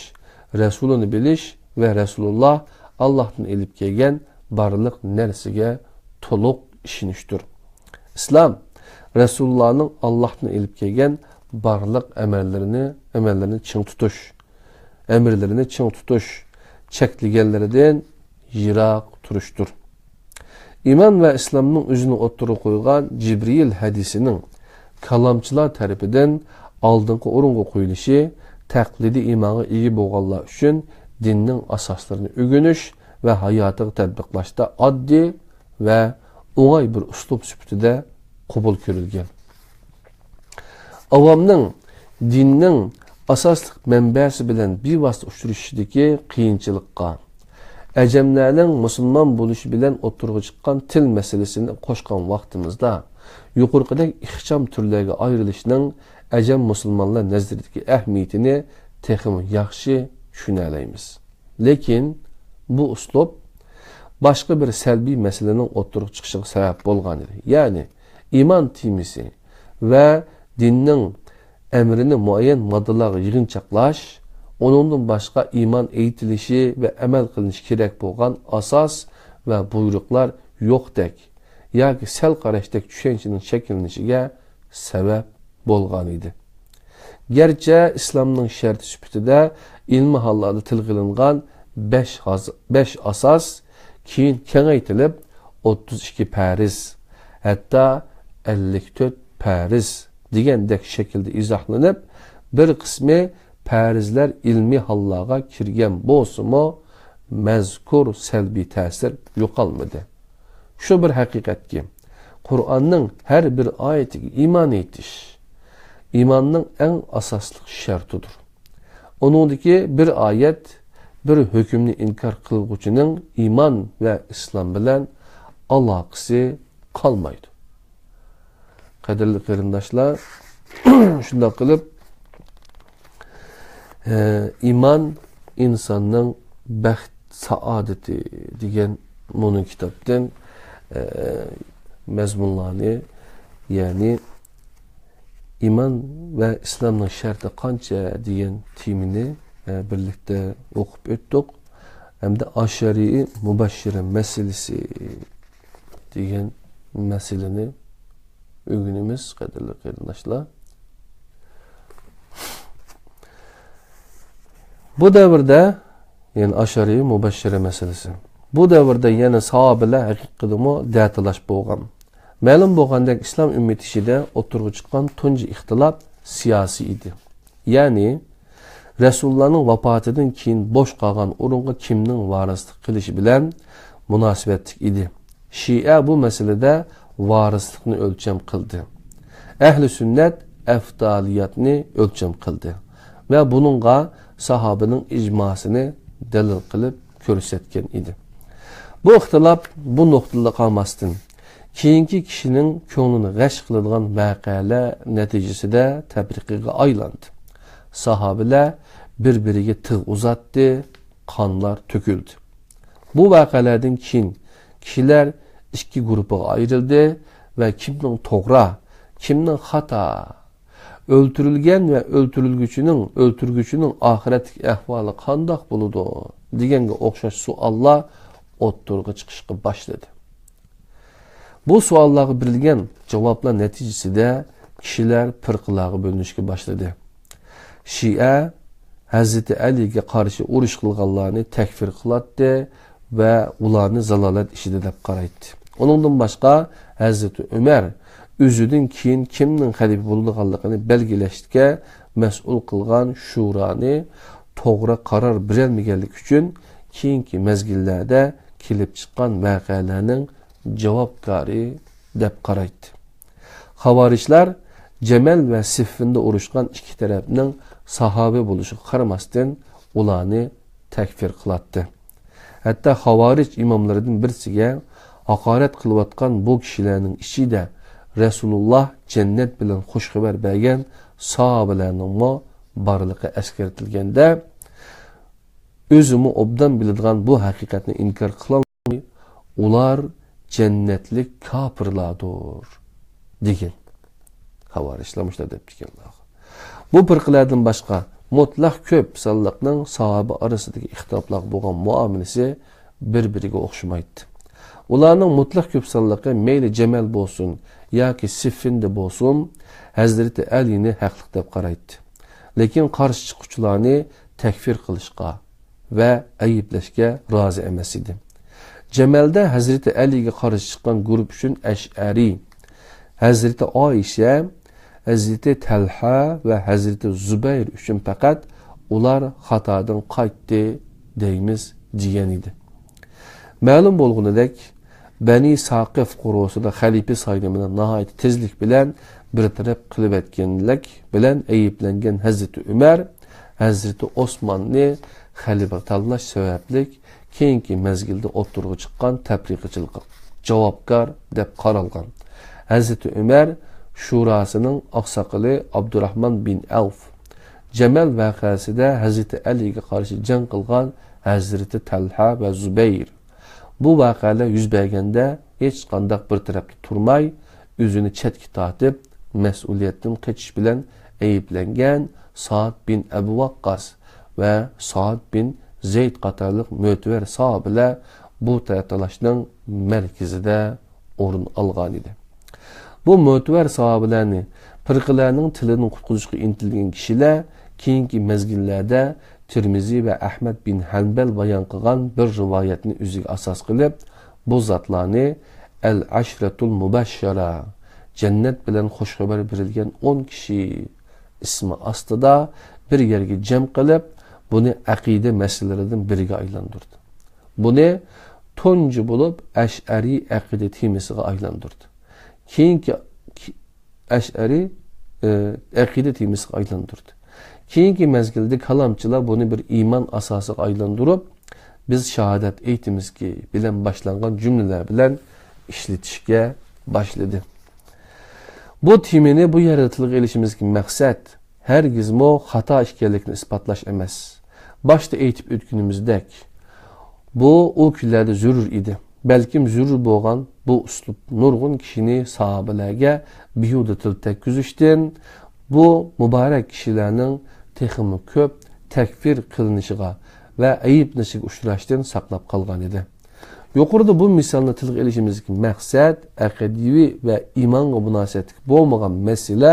رەسۇلىنى بىلىش ۋە رەسۇلۇللا ئاللاھتىن ئېلىپ كەلگەن بارلىق نەرسىگە تولۇق ئىشىنىشتۇر. ئىسلام، رەسۇلۇللانىڭ ئاللاھتىن ئېلىپ كەلگەن بارلىق ئەمەللىرىنى، ئەمەللىرىنى چىڭ تۇتۇش، ئەمىرلىرىنى چىڭ تۇتۇش، چەكلىگەنلىرىدىن يىراق تۇرۇشتۇر. ئىمان ۋە ئىسلامنىڭ ئۆزىنى ئوتتۇرىغا قويغان جىبرىئىل ھەدىسىنىڭ كالامچىلار تەرىپىدىن ئالدىنقى ئورۇنغا قويۇلۇشى تەقلىدىي ئىمانغا ئىگە بولغانلار ئۈچۈن دىننىڭ ئاساسلىرىنى ئۆگىنىش ۋە ھاياتىغا تەتبىقلاشتا ئاددىي ۋە ئوڭاي بىر ئۇسلۇب سۈپىتىدە قوبۇل كۆرۈلگەن. ئاۋامنىڭ دىننىڭ ئاساسلىق مەنبەسى بىلەن بىۋاسىتە ئۇچرىشىشىدىكى قىيىنچىلىققا، ئەجەملەرنىڭ مۇسۇلمان بولۇشى بىلەن ئوتتۇرىغا چىققان تىل مەسىلىسىنى قوشقان ۋاقتىمىزدا، يۇقىرىقىدەك ئىخچام تۈرلەرگە ئايرىلىشنىڭ ئەجەم مۇسۇلمانلار نەزىرىدىكى ئەھمىيىتىنى تېخىمۇ ياخشى چۈشىنەلەيمىز. لېكىن بۇ ئۇسلۇب باشقا بىر سەلبىي مەسىلىنىڭ ئوتتۇرىغا چىقىشىغا سەۋەب بولغان ئىدى. يەنى ئىمان تېمىسى ۋە دىننىڭ ئەمرىنى مۇئەييەن ماددىلارغا يىغىنچاقلاش، ئۇنىڭدىن باشقا ئىمان ئېيتىلىشى ۋە ئەمەل قىلىنىشى كېرەك بولغان ئاساس ۋە بۇيرۇقلار يوقتەك ياكى سەل قاراشتەك چۈشەنچىنىڭ شەكىللىنىشىگە سەۋەب بولغان ئىدى. گەرچە ئىسلامنىڭ شەرتى سۈپىتىدە ئىلمىي ھاللاردا تىلغا ئېلىنغان بەش ھاز-، بەش ئاساس كېيىن كېڭەيتىلىپ، ئوتتۇز ئىككى پەرز، ھەتتا ئەللىك تۆت پەرز دېگەندەك شەكىلدە ئىزاھلىنىپ، بىر قىسمى پەرزلەر ئىلمىي ھاللارغا كىرگەن بولسىمۇ، مەزكۇر سەلبىي تەسىر يوقالمىدى. شۇ بىر ھەقىقەتكى، قۇرئاننىڭ ھەر بىر ئايىتىگە ئىمان ئېيتىش ئىماننىڭ ئەڭ ئاساسلىق شەرتىدۇر. ئۇنىڭدىكى بىر ئايەت، بىر ھۆكۈمنى ئىنكار قىلغۇچىنىڭ ئىمان ۋە ئىسلام بىلەن ئالاقىسى قالمايدۇ. قەدىرلىك قېرىنداشلار، شۇنداق قىلىپ، ئە، ئىمان ئىنساننىڭ بەخت سائادىتى دېگەن مۇنۇ كىتابتىن، ئە، مەزمۇنلارنى، يەنى ئىمان ۋە ئىسلامنىڭ شەرتى قانچە دېگەن تېمىنى، ئە، بىرلىكتە ئوقۇپ ئۆتتۇق. ھەمدە ئاشەرىئى مۇبەششىرە مەسىلىسى دېگەن مەسىلىنى ئۆگىنىمىز، قەدىرلىك قېرىنداشلار. بۇ دەۋردە، يەنى ئاشەرىئى مۇبەششىرە مەسىلىسى. بۇ دەۋردە يەنە ساھابىلەر ھەققىدىمۇ دەتالاش بولغان. مەلۇم بولغاندەك، ئىسلام ئۈممىتى ئىچىدە ئوتتۇرىغا چىققان تۇنجى ئىختىلاپ سىياسىي ئىدى. يەنى، رەسۇلۇللانىڭ ۋاپاتىدىن كېيىن بوش قالغان ئورۇنغا كىمنىڭ ۋارىسلىق قىلىشى بىلەن مۇناسىۋەتلىك ئىدى. شىئە بۇ مەسىلىدە ۋارىسلىقنى ئۆلچەم قىلدى. ئەھلى سۈننەت ئەفدالىيەتنى ئۆلچەم قىلدى ۋە بۇنىڭغا ساھابىنىڭ ئىجماسىنى دەلىل قىلىپ كۆرسەتكەن ئىدى. بۇ ئىختىلاپ بۇ نۇقتىدا قالماستىن، كېيىنكى كىشىنىڭ كۆڭلىنى غەش قىلىدىغان ۋەقەلەر نەتىجىسىدە تەپرىقىگە ئايلاندى. ساھابىلەر بىر-بىرىگە تىغ ئۇزاتتى، قانلار تۆكۈلدى. بۇ ۋەقەلەردىن كېيىن كىشىلەر ئىككى گۇرۇپپىغا ئايرىلدى ۋە كىمنىڭ توغرا، كىمنىڭ خاتا، ئۆلتۈرۈلگەن ۋە ئۆلتۈرۈلگۈچىنىڭ، ئۆلتۈرگۈچىنىڭ ئاخىرەتتىكى ئەھۋالى قانداق بولىدۇ؟ دېگەنگە ئوخشاش سوئاللار ئوتتۇرىغا چىقىشقا باشلىدى. بۇ سوئاللارغا بېرىلگەن جاۋابلار نەتىجىسىدە كىشىلەر پىرقىلارغا بۆلۈنۈشكە باشلىدى. شىئە ھەزرىتى ئەلىگە قارشى ئۇرۇش قىلغانلارنى تەكفىر قىلاتتى ۋە ئۇلارنى زالالەت ئىچىدە دەپ قارايتتى. ئۇنىڭدىن باشقا، ھەزرىتى ئۆمەر ئۆزىدىن كېيىن كىمنىڭ خەلىپە بولىدىغانلىقىنى بەلگىلەشكە مەسئۇل قىلغان شۇرانى توغرا قارار بېرەلمىگەنلىكى ئۈچۈن، كېيىنكى مەزگىللەردە كېلىپ چىققان ۋەقەلەرنىڭ جاۋابكارى دەپ قارايتتى. خاۋارىجلار جەمەل ۋە سىففىندا ئۇرۇشقان ئىككى تەرەپنىڭ ساھابە بولۇشىغا قارىماستىن، ئۇلارنى تەكفىر قىلاتتى. ھەتتا خاۋارىج ئىماملىرىدىن بىرسىگە ھاقارەت قىلىۋاتقان بۇ كىشىلەرنىڭ ئىچىدە رەسۇلۇللا جەننەت بىلەن خۇش خەۋەر بەرگەن ساھابىلەرنىڭمۇ بارلىقى ئەسكەرتىلگەندە، ئۆزىمۇ ئوبدان بىلىدىغان بۇ ھەقىقەتنى ئىنكار قىلالماي، ئۇلار جەننەتلىك كاپىرلاردۇر، دېگەن. خاۋارىجلار مۇشۇنداق دەپتىكەن. بۇ پىرقىلەردىن باشقا، مۇتلەق كۆپ سانلىقنىڭ ساھابە ئارىسىدىكى ئىختىلاپلارغا بولغان مۇئامىلىسى بىر-بىرىگە ئوخشىمايتتى. ئۇلارنىڭ مۇتلەق كۆپ سانلىقى مەيلى جەمەل بولسۇن ياكى سىففىندا بولسۇن، ھەزرىتى ئەلىنى ھەقلىق دەپ قارايتتى. لېكىن قارشى چىققۇچىلارنى تەكفىر قىلىشقا ۋە ئەيىبلەشكە رازى ئەمەس ئىدى. جەمەلدە ھەزرىتى ئەلىگە قارشى چىققان گۇرۇپ ئۈچۈن ئەشئەرى، ھەزرىتى ئائىشە، ھەزرىتى تەلھە ۋە ھەزرىتى زۇبەير ئۈچۈن پەقەت «ئۇلار خاتادىن قايتتى» دەيمىز، دېگەن ئىدى. مەلۇم بولغىنىدەك، بەنى ساقىف قورۇسىدا خەلىپە سايلىمىنى ناھايىتى تېزلىك بىلەن بىر تەرەپ قىلىۋەتكەنلىك بىلەن ئەيىبلەنگەن ھەزرىتى ئۆمەر ھەزرىتى ئوسماننى خەلىپە تاللاش سەۋەبلىك كېيىنكى مەزگىلدە ئوتتۇرىغا چىققان تەپرىقىچىلىققا جاۋابكار دەپ قارالغان. ھەزرىتى ئۆمەر شۇراسىنىڭ ئاقساقىلى ئابدۇراھمان بىن ئەۋف، جەمەل ۋەقەسىدە ھەزرىتى ئەلىگە قارشى جەڭ قىلغان ھەزرىتى تەلھە ۋە زۇبەير، بۇ ۋەقەلەر يۈز بەرگەندە ھېچقانداق بىر تەرەپتە تۇرماي، ئۆزىنى چەتكە تارتىپ، مەسئۇلىيەتتىن قېچىش بىلەن ئەيىبلەنگەن سائد بىن ئەبۇ ۋەققاس ۋە سائد بىن زەيد قاتارلىق مۆتىۋەر ساھابىلەر بۇ تالاش-تارتىشنىڭ مەركىزىدە ئورۇن ئالغان ئىدى. بۇ مۆتىۋەر ساھابىلەرنى پىرقىلەرنىڭ تىلىدىن قۇتقۇزۇشقا ئىنتىلگەن كىشىلەر كېيىنكى مەزگىللەردە تىرمىزى ۋە ئەھمەد بىن ھەنبەل بايان قىلغان بىر رىۋايەتنى ئۆزىگە ئاساس قىلىپ، بۇ زاتلارنى ئەل ئەشرەتۇل مۇبەششەرە، جەننەت بىلەن خۇش خەۋەر بېرىلگەن ئون كىشى ئىسمى ئاستىدا بىر يەرگە جەم قىلىپ، بۇنى ئەقىدە مەسىلىلىرىدىن بىرىگە ئايلاندۇردى. بۇنى تۇنجى بولۇپ ئەشئەرىي ئەقىدە تېمىسىغا ئايلاندۇردى. كېيىنكى ئەشئەرىي، ئە، ئەقىدە تېمىسىغا ئايلاندۇردى. كېيىنكى مەزگىلدە كالامچىلار بۇنى بىر ئىمان ئاساسىغا ئايلاندۇرۇپ، بىز شاھادەت ئېيتىمىزكى بىلەن باشلانغان جۈملىلەر بىلەن ئىشلىتىشكە باشلىدى. بۇ تېمىنى بۇ يەردە تىلغا ئېلىشىمىزدىكى مەقسەت ھەرگىزمۇ خاتا ئىكەنلىكىنى ئىسپاتلاش ئەمەس. باشتا ئېيتىپ ئۆتكىنىمىزدەك، بۇ ئۇ كۈنلەردە زۆرۈر ئىدى. بەلكىم زۆرۈر بولغان بۇ ئۇسلۇب نۇرغۇن كىشىنى ساھابىلەرگە بىھۇدە تىل تەگكۈزۈشتىن، بۇ مۇبارەك كىشىلەرنىڭ تېخىمۇ كۆپ تەكپىر قىلىنىشىغا ۋە ئەيىبلىنىشىگە ئۇچراشتىن ساقلاپ قالغان ئىدى. يۇقىرىدا بۇ مىسالنى تىلغا ئېلىشىمىزدىكى مەقسەت، ئەقىدىۋى ۋە ئىمانغا مۇناسىۋەتلىك بولمىغان مەسىلە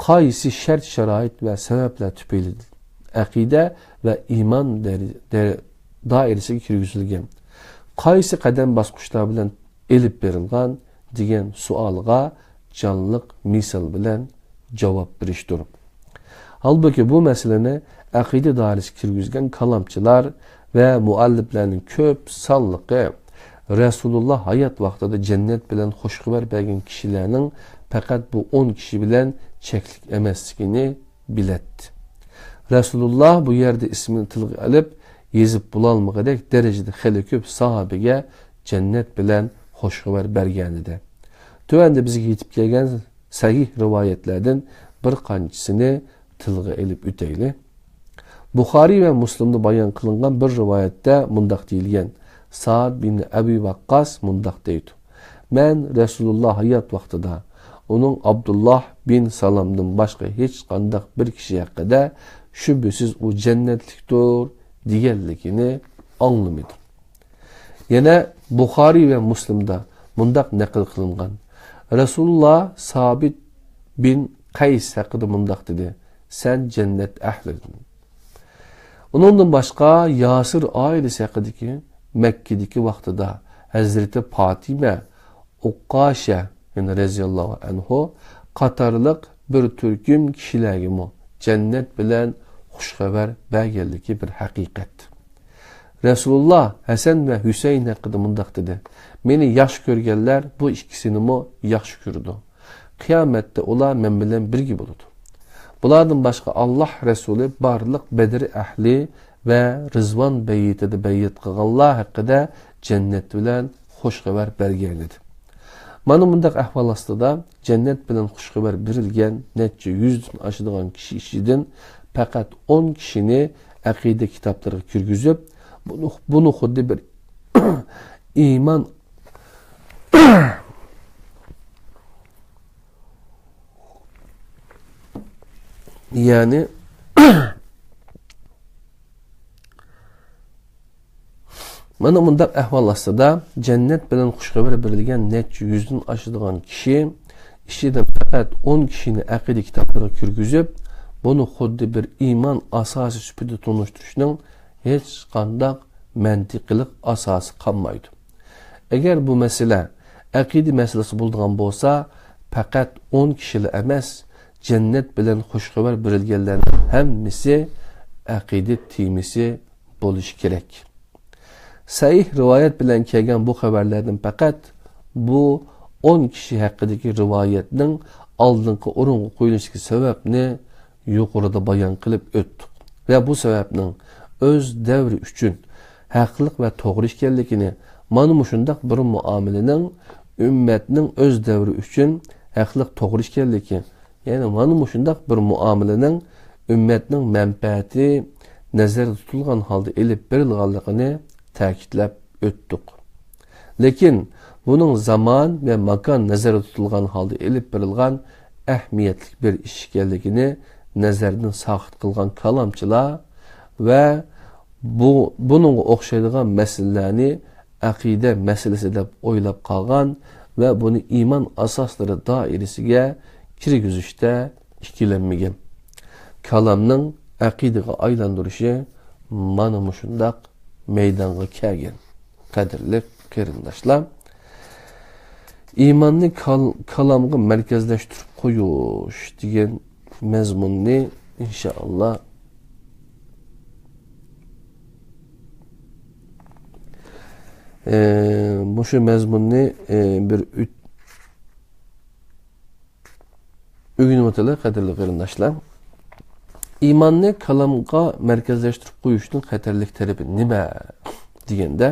قايسى شەرت-شارائىت ۋە سەۋەبلەر تۈپەيلىدىن ئەقىدە ۋە ئىمان دەر-، دەر-، دائىرىسىگە كىرگۈزۈلگەن، قايسى قەدەم باسقۇچلار بىلەن ئېلىپ بېرىلغان دېگەن سوئالغا جانلىق مىسال بىلەن جاۋاب بېرىشتۇر. ھالبۇكى، بۇ مەسىلىنى ئەقىدە دائىرىسىگە كىرگۈزگەن كالامچىلار ۋە مۇئەللىپلەرنىڭ كۆپ سانلىقى رەسۇلۇللا ھايات ۋاقتىدا جەننەت بىلەن خۇش خەۋەر بەرگەن كىشىلەرنىڭ پەقەت بۇ ئون كىشى بىلەن چەكلىك ئەمەسلىكىنى بىلەتتى. رەسۇلۇللا بۇ يەردە ئىسمىنى تىلغا ئېلىپ، يېزىپ بولالمىغۇدەك دەرىجىدە خېلى كۆپ ساھابىگە جەننەت بىلەن خۇش خەۋەر بەرگەنىدى. تۆۋەندە بىزگە يېتىپ كەلگەن سەھىھ رىۋايەتلەردىن بىر قانچىسىنى تىلغا ئېلىپ ئۆتەيلى. بۇخارىي ۋە مۇسلىمدا بايان قىلىنغان بىر رىۋايەتتە مۇنداق دېيىلگەن، سائد بىن ئەبى ۋەققاس مۇنداق دەيدۇ، مەن رەسۇلۇللا ھايات ۋاقتىدا ئۇنىڭ ئابدۇللا بىن سالامدىن باشقا ھېچقانداق بىر كىشى ھەققىدە شۈبھىسىز ئۇ جەننەتلىكتۇر دېگەنلىكىنى ئاڭلىمىدىم. يەنە بۇخارىي ۋە مۇسلىمدا مۇنداق نەقىل قىلىنغان، رەسۇلۇللا سابىت بىن قەيس ھەققىدە مۇنداق دېدى، سەن جەننەت ئەھلىدىن. ئۇنىڭدىن باشقا ياسىر ئائىلىسى ھەققىدىكى مەككىدىكى ۋاقتىدا ھەزرىتى پاتىمە، ئۇقاشە، يەنى رەزىياللاھۇ ئەنھۇ قاتارلىق بىر تۈركۈم كىشىلەرگىمۇ جەننەت بىلەن خۇش خەۋەر بەرگەنلىكى بىر ھەقىقەت. رەسۇلۇللا ھەسەن ۋە ھۈسەيىن ھەققىدە مۇنداق دېدى، مېنى ياخشى كۆرگەنلەر بۇ ئىككىسىنىمۇ ياخشى كۆرىدۇ. قىيامەتتە ئۇلار مەن بىلەن بىرگە بولىدۇ. بۇلاردىن باشقا ئاللاھ رەسۇلى بارلىق بەدر ئەھلى ۋە رىزۋان بەيئىتىدە بەيئەت قىلغانلار ھەققىدە جەننەت بىلەن خۇش خەۋەر بەرگەنىدى. مانا مۇنداق ئەھۋال ئاستىدا جەننەت بىلەن خۇش خەۋەر بېرىلگەن نەچچە يۈزدىن ئاشىدىغان كىشى ئىچىدىن پەقەت ئون كىشىنى ئەقىدە كىتابلىرىغا كىرگۈزۈپ، بۇنى، بۇنى خۇددى بىر ئىمان، يەنى مانا مۇنداق ئەھۋال ئاستىدا جەننەت بىلەن خۇش خەۋەر بېرىلگەن نەچچە يۈزدىن ئاشىدىغان كىشى ئىچىدىن پەقەت ئون كىشىنى ئەقىدە كىتابلىرىغا كىرگۈزۈپ، بۇنى خۇددى بىر ئىمان ئاساسى سۈپىتىدە تونۇشتۇرۇشنىڭ ھېچقانداق مەنتىقىلىق ئاساسى قالمايدۇ. ئەگەر بۇ مەسىلە ئەقىدە مەسىلىسى بولىدىغان بولسا، پەقەت ئون كىشىلا ئەمەس، جەننەت بىلەن خۇش خەۋەر بېرىلگەنلەرنىڭ ھەممىسى ئەقىدە تېمىسى بولۇشى كېرەك. سەھىھ رىۋايەت بىلەن كەلگەن بۇ خەۋەرلەردىن پەقەت بۇ ئون كىشى ھەققىدىكى رىۋايەتنىڭ ئالدىنقى ئورۇنغا قويۇلۇشىدىكى سەۋەبنى يۇقىرىدا بايان قىلىپ ئۆتتۇق ۋە بۇ سەۋەبنىڭ ئۆز دەۋرى ئۈچۈن ھەقلىق ۋە توغرا ئىكەنلىكىنى، مانا مۇشۇنداق بىر مۇئامىلىنىڭ ئۈممەتنىڭ ئۆز دەۋرى ئۈچۈن ھەقلىق، توغرا ئىكەنلىكى، يەنى مانا مۇشۇنداق بىر مۇئامىلىنىڭ ئۈممەتنىڭ مەنپەئەتى نەزەردە تۇتۇلغان ھالدا ئېلىپ بېرىلغانلىقىنى تەكىتلەپ ئۆتتۇق. لېكىن بۇنىڭ زامان ۋە ماكان نەزەردە تۇتۇلغان ھالدا ئېلىپ بېرىلغان ئەھمىيەتلىك بىر ئىش ئىكەنلىكىنى نەزەردىن ساقىت قىلغان كالامچىلار ۋە بۇ، بۇنىڭغا ئوخشايدىغان مەسىلىلەرنى ئەقىدە مەسىلىسى دەپ ئويلاپ قالغان ۋە بۇنى ئىمان ئاساسلىرى دائىرىسىگە كىرگۈزۈشتە ئىككىلەنمىگەن. كالامنىڭ ئەقىدىگە ئايلاندۇرۇشى مانا مۇشۇنداق مەيدانغا كەلگەن. قەدىرلىك قېرىنداشلار، ئىماننى كال-، كالامغا مەركەزلەشتۈرۈپ قويۇش دېگەن مەزمۇننى ئىنشائاللا، ئى، مۇشۇ مەزمۇننى، ئى، بىر ئۆت-، ئۆگىنىۋاتىلى، قەدىرلىك قېرىنداشلار. ئىماننى كالامغا مەركەزلەشتۈرۈپ قويۇشنىڭ خەتەرلىك تەرىپى نېمە دېگەندە،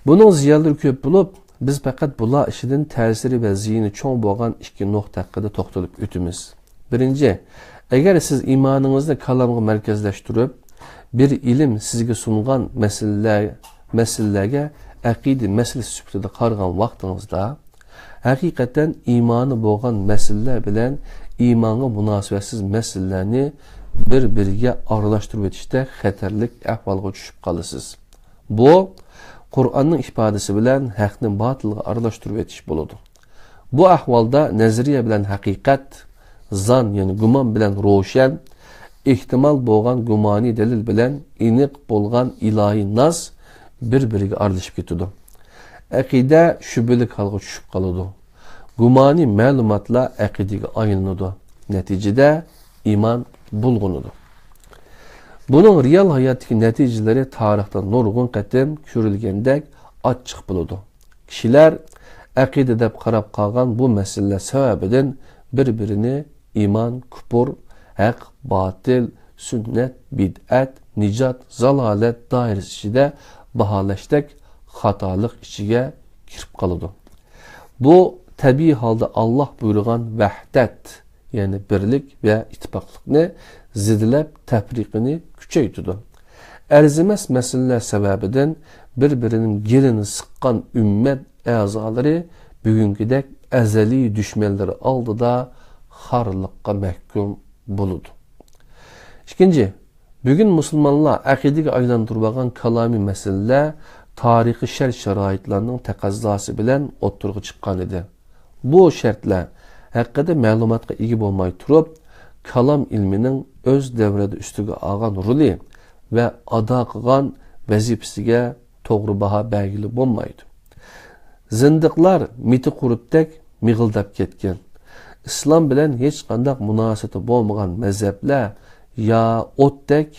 بۇنىڭ زىيانلىرى كۆپ بولۇپ، بىز پەقەت بۇلار ئىچىدىن تەسىرى ۋە زىيىنى چوڭ بولغان ئىككى نۇقتا ھەققىدە توختىلىپ ئۆتىمىز. بىرىنچى، ئەگەر سىز ئىمانىڭىزنى كالامغا مەركەزلەشتۈرۈپ، بىر ئىلىم سىزگە سۇنغان مەسىلىلەر، مەسىلىلەرگە ئەقىدە مەسىلىسى سۈپىتىدە قارىغان ۋاقتىڭىزدا، ھەقىقەتەن ئىمانى بولغان مەسىلىلەر بىلەن ئىمانغا مۇناسىۋەتسىز مەسىلىلەرنى بىر-بىرىگە ئارىلاشتۇرۇۋېتىشتەك خەتەرلىك ئەھۋالغا چۈشۈپ قالىسىز. بۇ، قۇرئاننىڭ ئىپادىسى بىلەن ھەقنى باتىلغا ئارىلاشتۇرۇۋېتىش بولىدۇ. بۇ ئەھۋالدا نەزەرىيە بىلەن ھەقىقەت، زان، يەنى گۇمان بىلەن روشەن، ئېھتىمال بولغان گۇمانىي دەلىل بىلەن ئېنىق بولغان ئىلاھىي ناس بىر-بىرىگە ئارىلىشىپ كېتىدۇ. ئەقىدە شۈبھىلىك ھالغا چۈشۈپ قالىدۇ. گۇمانىي مەلۇماتلار ئەقىدىگە ئايلىنىدۇ. نەتىجىدە ئىمان بۇلغىنىدۇ. بۇنىڭ رېئال ھاياتتىكى نەتىجىلىرى تارىختا نۇرغۇن قېتىم كۆرۈلگەندەك ئاچچىق بولىدۇ. كىشىلەر ئەقىدە دەپ قاراپ قالغان بۇ مەسىلىلەر سەۋەبىدىن بىر-بىرىنى ئىمان، كۇپۇر، ھەق، باتىل، سۈننەت، بىدئەت، نىجات، زالالەت دائىرىسى ئىچىدە باھالاشتەك خاتالىق ئىچىگە كىرىپ قالىدۇ. بۇ تەبىئىي ھالدا ئاللاھ بۇيرۇغان ۋەھدەت، يەنى بىرلىك ۋە ئىتتىپاقلىقنى زېدىلەپ، تەپرىقىنى كۈچەيتىدۇ. ئەرزىمەس مەسىلىلەر سەۋەبىدىن بىر-بىرىنىڭ گېلىنى سىققان ئۈممەت ئەزالىرى بۈگۈنكىدەك ئەزەلىي دۈشمەنلىرى ئالدىدا خارلىققا مەھكۇم بولىدۇ. ئىككىنچى، بۈگۈن مۇسۇلمانلار ئەقىدىگە ئايلاندۇرۇۋالغان كالامىي مەسىلىلەر تارىخىي شەرت-شارائىتلارنىڭ تەقەززاسى بىلەن ئوتتۇرىغا چىققان ئىدى. بۇ شەرتلەر ھەققىدە مەلۇماتقا ئىگە بولماي تۇرۇپ، كالام ئىلمىنىڭ ئۆز دەۋرىدە ئۈستىگە ئالغان رولى ۋە ئادا قىلغان ۋەزىپىسىگە توغرا باھا بەرگىلى بولمايدۇ. زىندىقلار مىتى قۇرتتەك مىغىلداپ كەتكەن، ئىسلام بىلەن ھېچقانداق مۇناسىۋىتى بولمىغان مەزھەپلەر يا ئوتتەك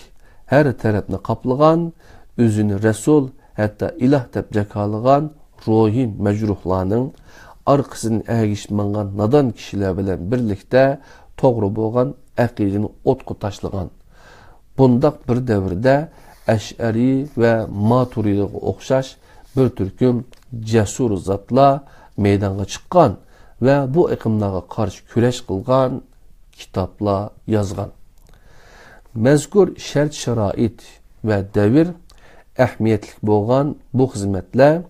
ھەر تەرەپنى قاپلىغان، ئۆزىنى رەسۇل، ھەتتا ئىلاھ دەپ جاكارلىغان روھىي مەجرۇھلارنىڭ، ئارقىسىدىن ئەگىشىپ ماڭغان نادان كىشىلەر بىلەن بىرلىكتە توغرا بولغان ئەقىدىنى ئوتقا تاشلىغان، بۇنداق بىر دەۋردە ئەشئەرىي ۋە ماتۇرىدىغا ئوخشاش بىر تۈركۈم جەسۇر زاتلار مەيدانغا چىققان ۋە بۇ ئېقىملارغا قارشى كۈرەش قىلغان، كىتابلار يازغان. مەزكۇر شەرت-شارائىت ۋە دەۋر ئەھمىيەتلىك بولغان بۇ خىزمەتلەر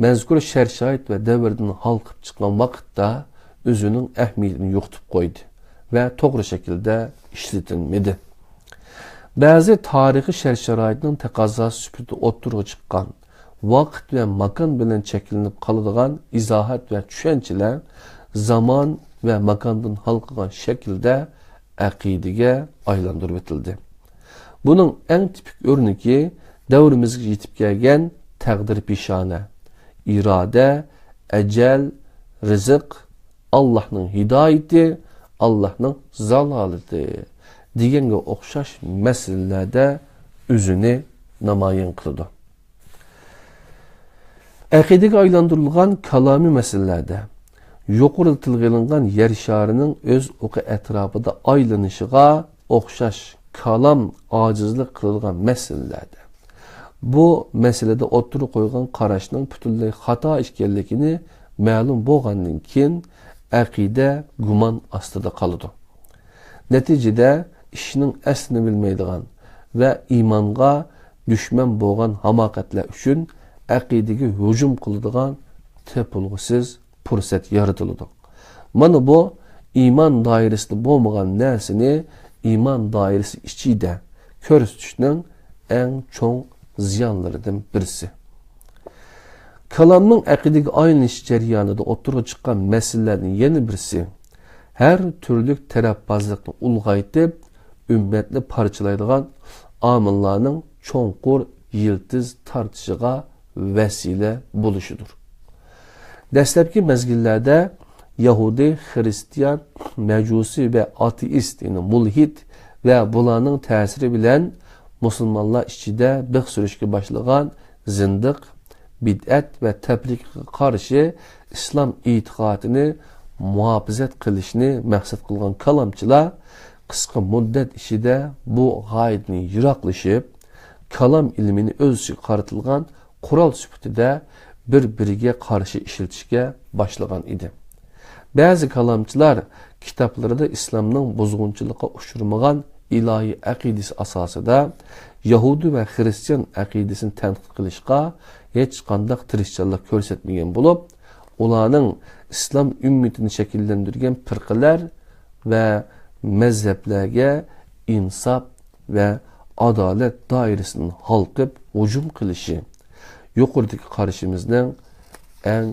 مەزكۇر شەرت-شارائىت ۋە دەۋردىن ھالقىپ چىققان ۋاقىتتا ئۆزىنىڭ ئەھمىيىتىنى يوقىتىپ قويدى ۋە توغرا شەكىلدە ئىشلىتىلمىدى. بەزى تارىخىي شەرت-شارائىتنىڭ تەقەززاسى سۈپىتىدە ئوتتۇرىغا چىققان، ۋاقىت ۋە ماكان بىلەن چەكلىنىپ قالىدىغان ئىزاھات ۋە چۈشەنچىلەر زامان ۋە ماكاندىن ھالقىغان شەكىلدە ئەقىدىگە ئايلاندۇرۇۋېتىلدى. بۇنىڭ ئەڭ تىپىك ئۆرنىكى دەۋرىمىزگە يېتىپ كەلگەن تەقدىر پېشانە، ئىرادە، ئەجەل، رىزىق، ئاللاھنىڭ ھىدايىتى، ئاللاھنىڭ زالالىتى دېگەنگە ئوخشاش مەسىلىلەردە ئۆزىنى نامايان قىلىدۇ. ئەقىدىگە ئايلاندۇرۇلغان كالامىي مەسىلىلەردە يۇقىرىدا تىلغا ئېلىنغان يەر شارىنىڭ ئۆز ئوقى ئەتراپىدا ئايلىنىشىغا ئوخشاش كالام ئاجىزلىق قىلىدىغان مەسىلىلەردە، بۇ مەسىلىدە ئوتتۇرىغا قويغان قاراشنىڭ پۈتۈنلەي خاتا ئىكەنلىكىنى مەلۇم بولغاندىن كېيىن، ئەقىدە گۇمان ئاستىدا قالىدۇ. نەتىجىدە، ئىشنىڭ ئەسلىنى بىلمەيدىغان ۋە ئىمانغا دۈشمەن بولغان ھاماقەتلەر ئۈچۈن ئەقىدىگە ھۇجۇم قىلىدىغان تېپىلغۇسىز پۇرسەت يارىتىلىدۇ. مانا بۇ ئىمان دائىرىسىدە بولمىغان نەرسىنى ئىمان دائىرىسى ئىچىدە كۆرسىتىشنىڭ ئەڭ چوڭ زىيانلىرىدىن بىرسى. كالامنىڭ ئەقىدىگە ئايلىنىش جەريانىدا ئوتتۇرىغا چىققان مەسىلىلەرنىڭ يەنە بىرسى، ھەر تۈرلۈك تەرەپبازلىقنى ئۇلغايتىپ، ئۈممەتنى پارچىلايدىغان ئامىللارنىڭ چوڭقۇر يىلتىز تارتىشىغا ۋەسىلە بولۇشىدۇر. دەسلەپكى مەزگىللەردە يەھۇدىي، خىرىستىيان، مەجۇسىي ۋە ئاتېئىست، يەنى مۇلھىد ۋە بۇلارنىڭ تەسىرى بىلەن مۇسۇلمانلار ئىچىدە بىخ سۈرۈشكە باشلىغان زىندىق، بىدئەت ۋە تەپرىقىگە قارشى ئىسلام ئېتىقادىنى مۇھاپىزەت قىلىشنى مەقسەت قىلغان كالامچىلار قىسقا مۇددەت ئىچىدە بۇ غايىدىن يىراقلىشىپ، كالام ئىلمىنى ئۆز ئىچىگە قارىتىلغان قورال سۈپىتىدە بىر-بىرىگە قارشى ئىشلىتىشكە باشلىغان ئىدى. بەزى كالامچىلار كىتابلىرىدا ئىسلامنىڭ بۇزغۇنچىلىققا ئۇچرىمىغان ئىلاھىي ئەقىدىسى ئاساسىدا يەھۇدىي ۋە خىرىستىيان ئەقىدىسىنى تەنقىد قىلىشقا ھېچقانداق تىرىشچانلىق كۆرسەتمىگەن بولۇپ، ئۇلارنىڭ ئىسلام ئۈممىتىنى شەكىللەندۈرگەن پىرقىلەر ۋە مەزھەپلەرگە ئىنساپ ۋە ئادالەت دائىرىسىدىن ھالقىپ ھۇجۇم قىلىشى يۇقىرىدىكى قارىشىمىزنىڭ ئەڭ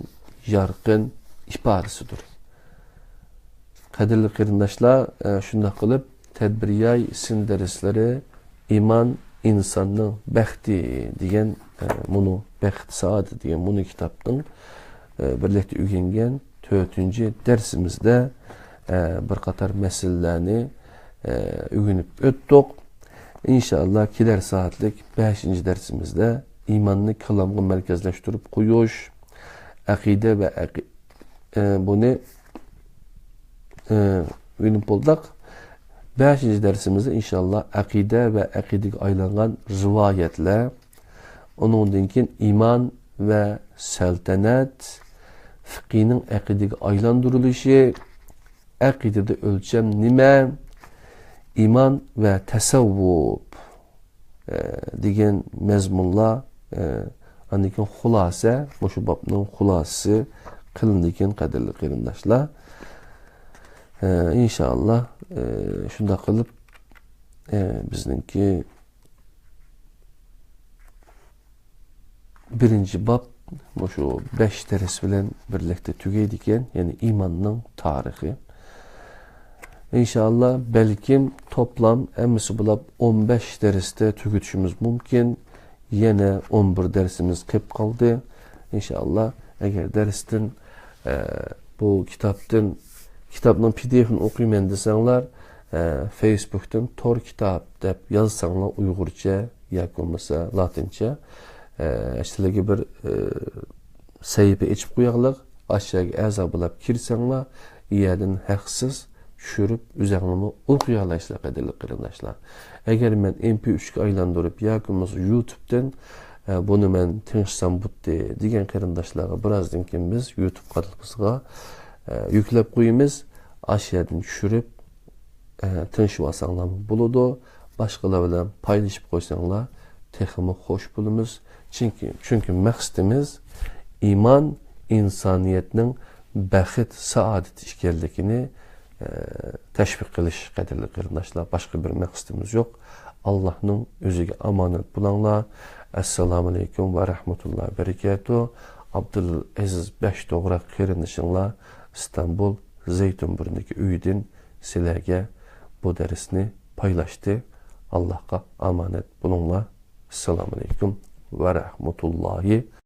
يارقىن ئىپادىسىدۇر. قەدىرلىك قېرىنداشلار، ئە، شۇنداق قىلىپ، تەدبىرىياي سىن دەرسلىرى ئىمان ئىنساننىڭ بەختى دېگەن، ئە، مۇنۇ بەخت سائادەت دېگەن مۇنۇ كىتابنىڭ، ئە، بىرلىكتە ئۆگەنگەن تۆتىنچى دەرسىمىزدە، ئە، بىر قاتار مەسىلىلەرنى، ئە، ئۆگىنىپ ئۆتتۇق. ئىنشائاللا، كېلەر سائەتلىك بەشىنچى دەرسىمىزدە ئىماننى كالامغا مەركەزلەشتۈرۈپ قويۇش، ئەقىدە ۋە ئەقى-، ئە، بۇنى، ئە، ئۆگىنىپ بولدۇق. بەشىنچى دەرسىمىزدە ئىنشائاللا ئەقىدە ۋە ئەقىدىگە ئايلانغان رىۋايەتلەر، ئۇنىڭدىن كېيىن ئىمان ۋە سەلتەنەت، فىقىنىڭ ئەقىدىگە ئايلاندۇرۇلۇشى، ئەقىدىدە ئۆلچەم نېمە؟ ئىمان ۋە تەسەۋۋۇپ، ئە، دېگەن مەزمۇنلار، ئە، ئاندىن كېيىن خۇلاسە، مۇشۇ بابنىڭ خۇلاسىسى قىلىنىدىكەن، قەدىرلىك قېرىنداشلار. ئە، ئىنشائاللا، ئە، شۇنداق قىلىپ، ئە، بىزنىڭكى بىرىنچى باب مۇشۇ بەش دەرس بىلەن بىرلىكتە تۈگەيدىكەن، يەنى ئىماننىڭ تارىخى. ئىنشائاللا، بەلكىم توپلام ھەممىسى بولاپ ئون بەش دەرستە تۈگىتىشىمىز مۇمكىن. يەنە ئون بىر دەرسىمىز قېلىپ قالدى. ئىنشائاللا، ئەگەر دەرستىن، ئە، بۇ كىتابتىن، كىتابنىڭ پى دى ئېفىنى ئوقۇيمەن دېسەڭلار، ئە، فېيسبۇكتىن تور كىتاب دەپ يازساڭلار ئۇيغۇرچە ياكى بولمىسا لاتىنچە، ئە، سىلەرگە بىر، ئە، سەھىپە ئېچىپ قوياقلىق، ئاشۇ يەرگە ئەزا بولاپ كىرسەڭلار، ئۇ يەردىن ھەقسىز چۈشۈرۈپ ئۆزەڭلارمۇ ئوقۇيالايسىلەر، قەدىرلىك قېرىنداشلار. ئەگەر مەن ئېم پى ئۈچكە ئايلاندۇرۇپ ياكى بولمىسا يۇتۇبتىن، ئە، بۇنى مەن تىڭشىسام بوپتۇ دېگەن قېرىنداشلارغا بىرازدىن كېيىن بىز يۇتۇب قانىلىمىزغا، ئە، يۈكلەپ قويىمىز. ئاشۇ يەردىن چۈشۈرۈپ، ئە، تىڭشىۋالساڭلارمۇ بولىدۇ. باشقىلار بىلەن پايلىشىپ قويساڭلار تېخىمۇ خوش بولىمىز. چۈنكى، چۈنكى مەقسىتىمىز ئىمان ئىنسانىيەتنىڭ بەخت، سائادىتى ئىكەنلىكىنى، ئە، تەشۋىق قىلىش، قەدىرلىك قېرىنداشلار. باشقا بىر مەقسىتىمىز يوق. ئاللاھنىڭ ئۆزىگە ئامانەت بولۇڭلار. ئەسسالامۇ ئەلەيكۇم ۋە رەھمەتۇللاھى ۋە بەرىكاتۇھ. ئابدۇلئەزىز بەش توغراق قېرىندىشىڭلار ئىستانبۇل زەيتۇنبۇرنىدىكى ئۆيىدىن سىلەرگە بۇ دەرسنى پايلاشتى. ئاللاھقا ئامانەت بولۇڭلار. ئەسسالامۇ ئەلەيكۇم ۋە رەھمەتۇللاھى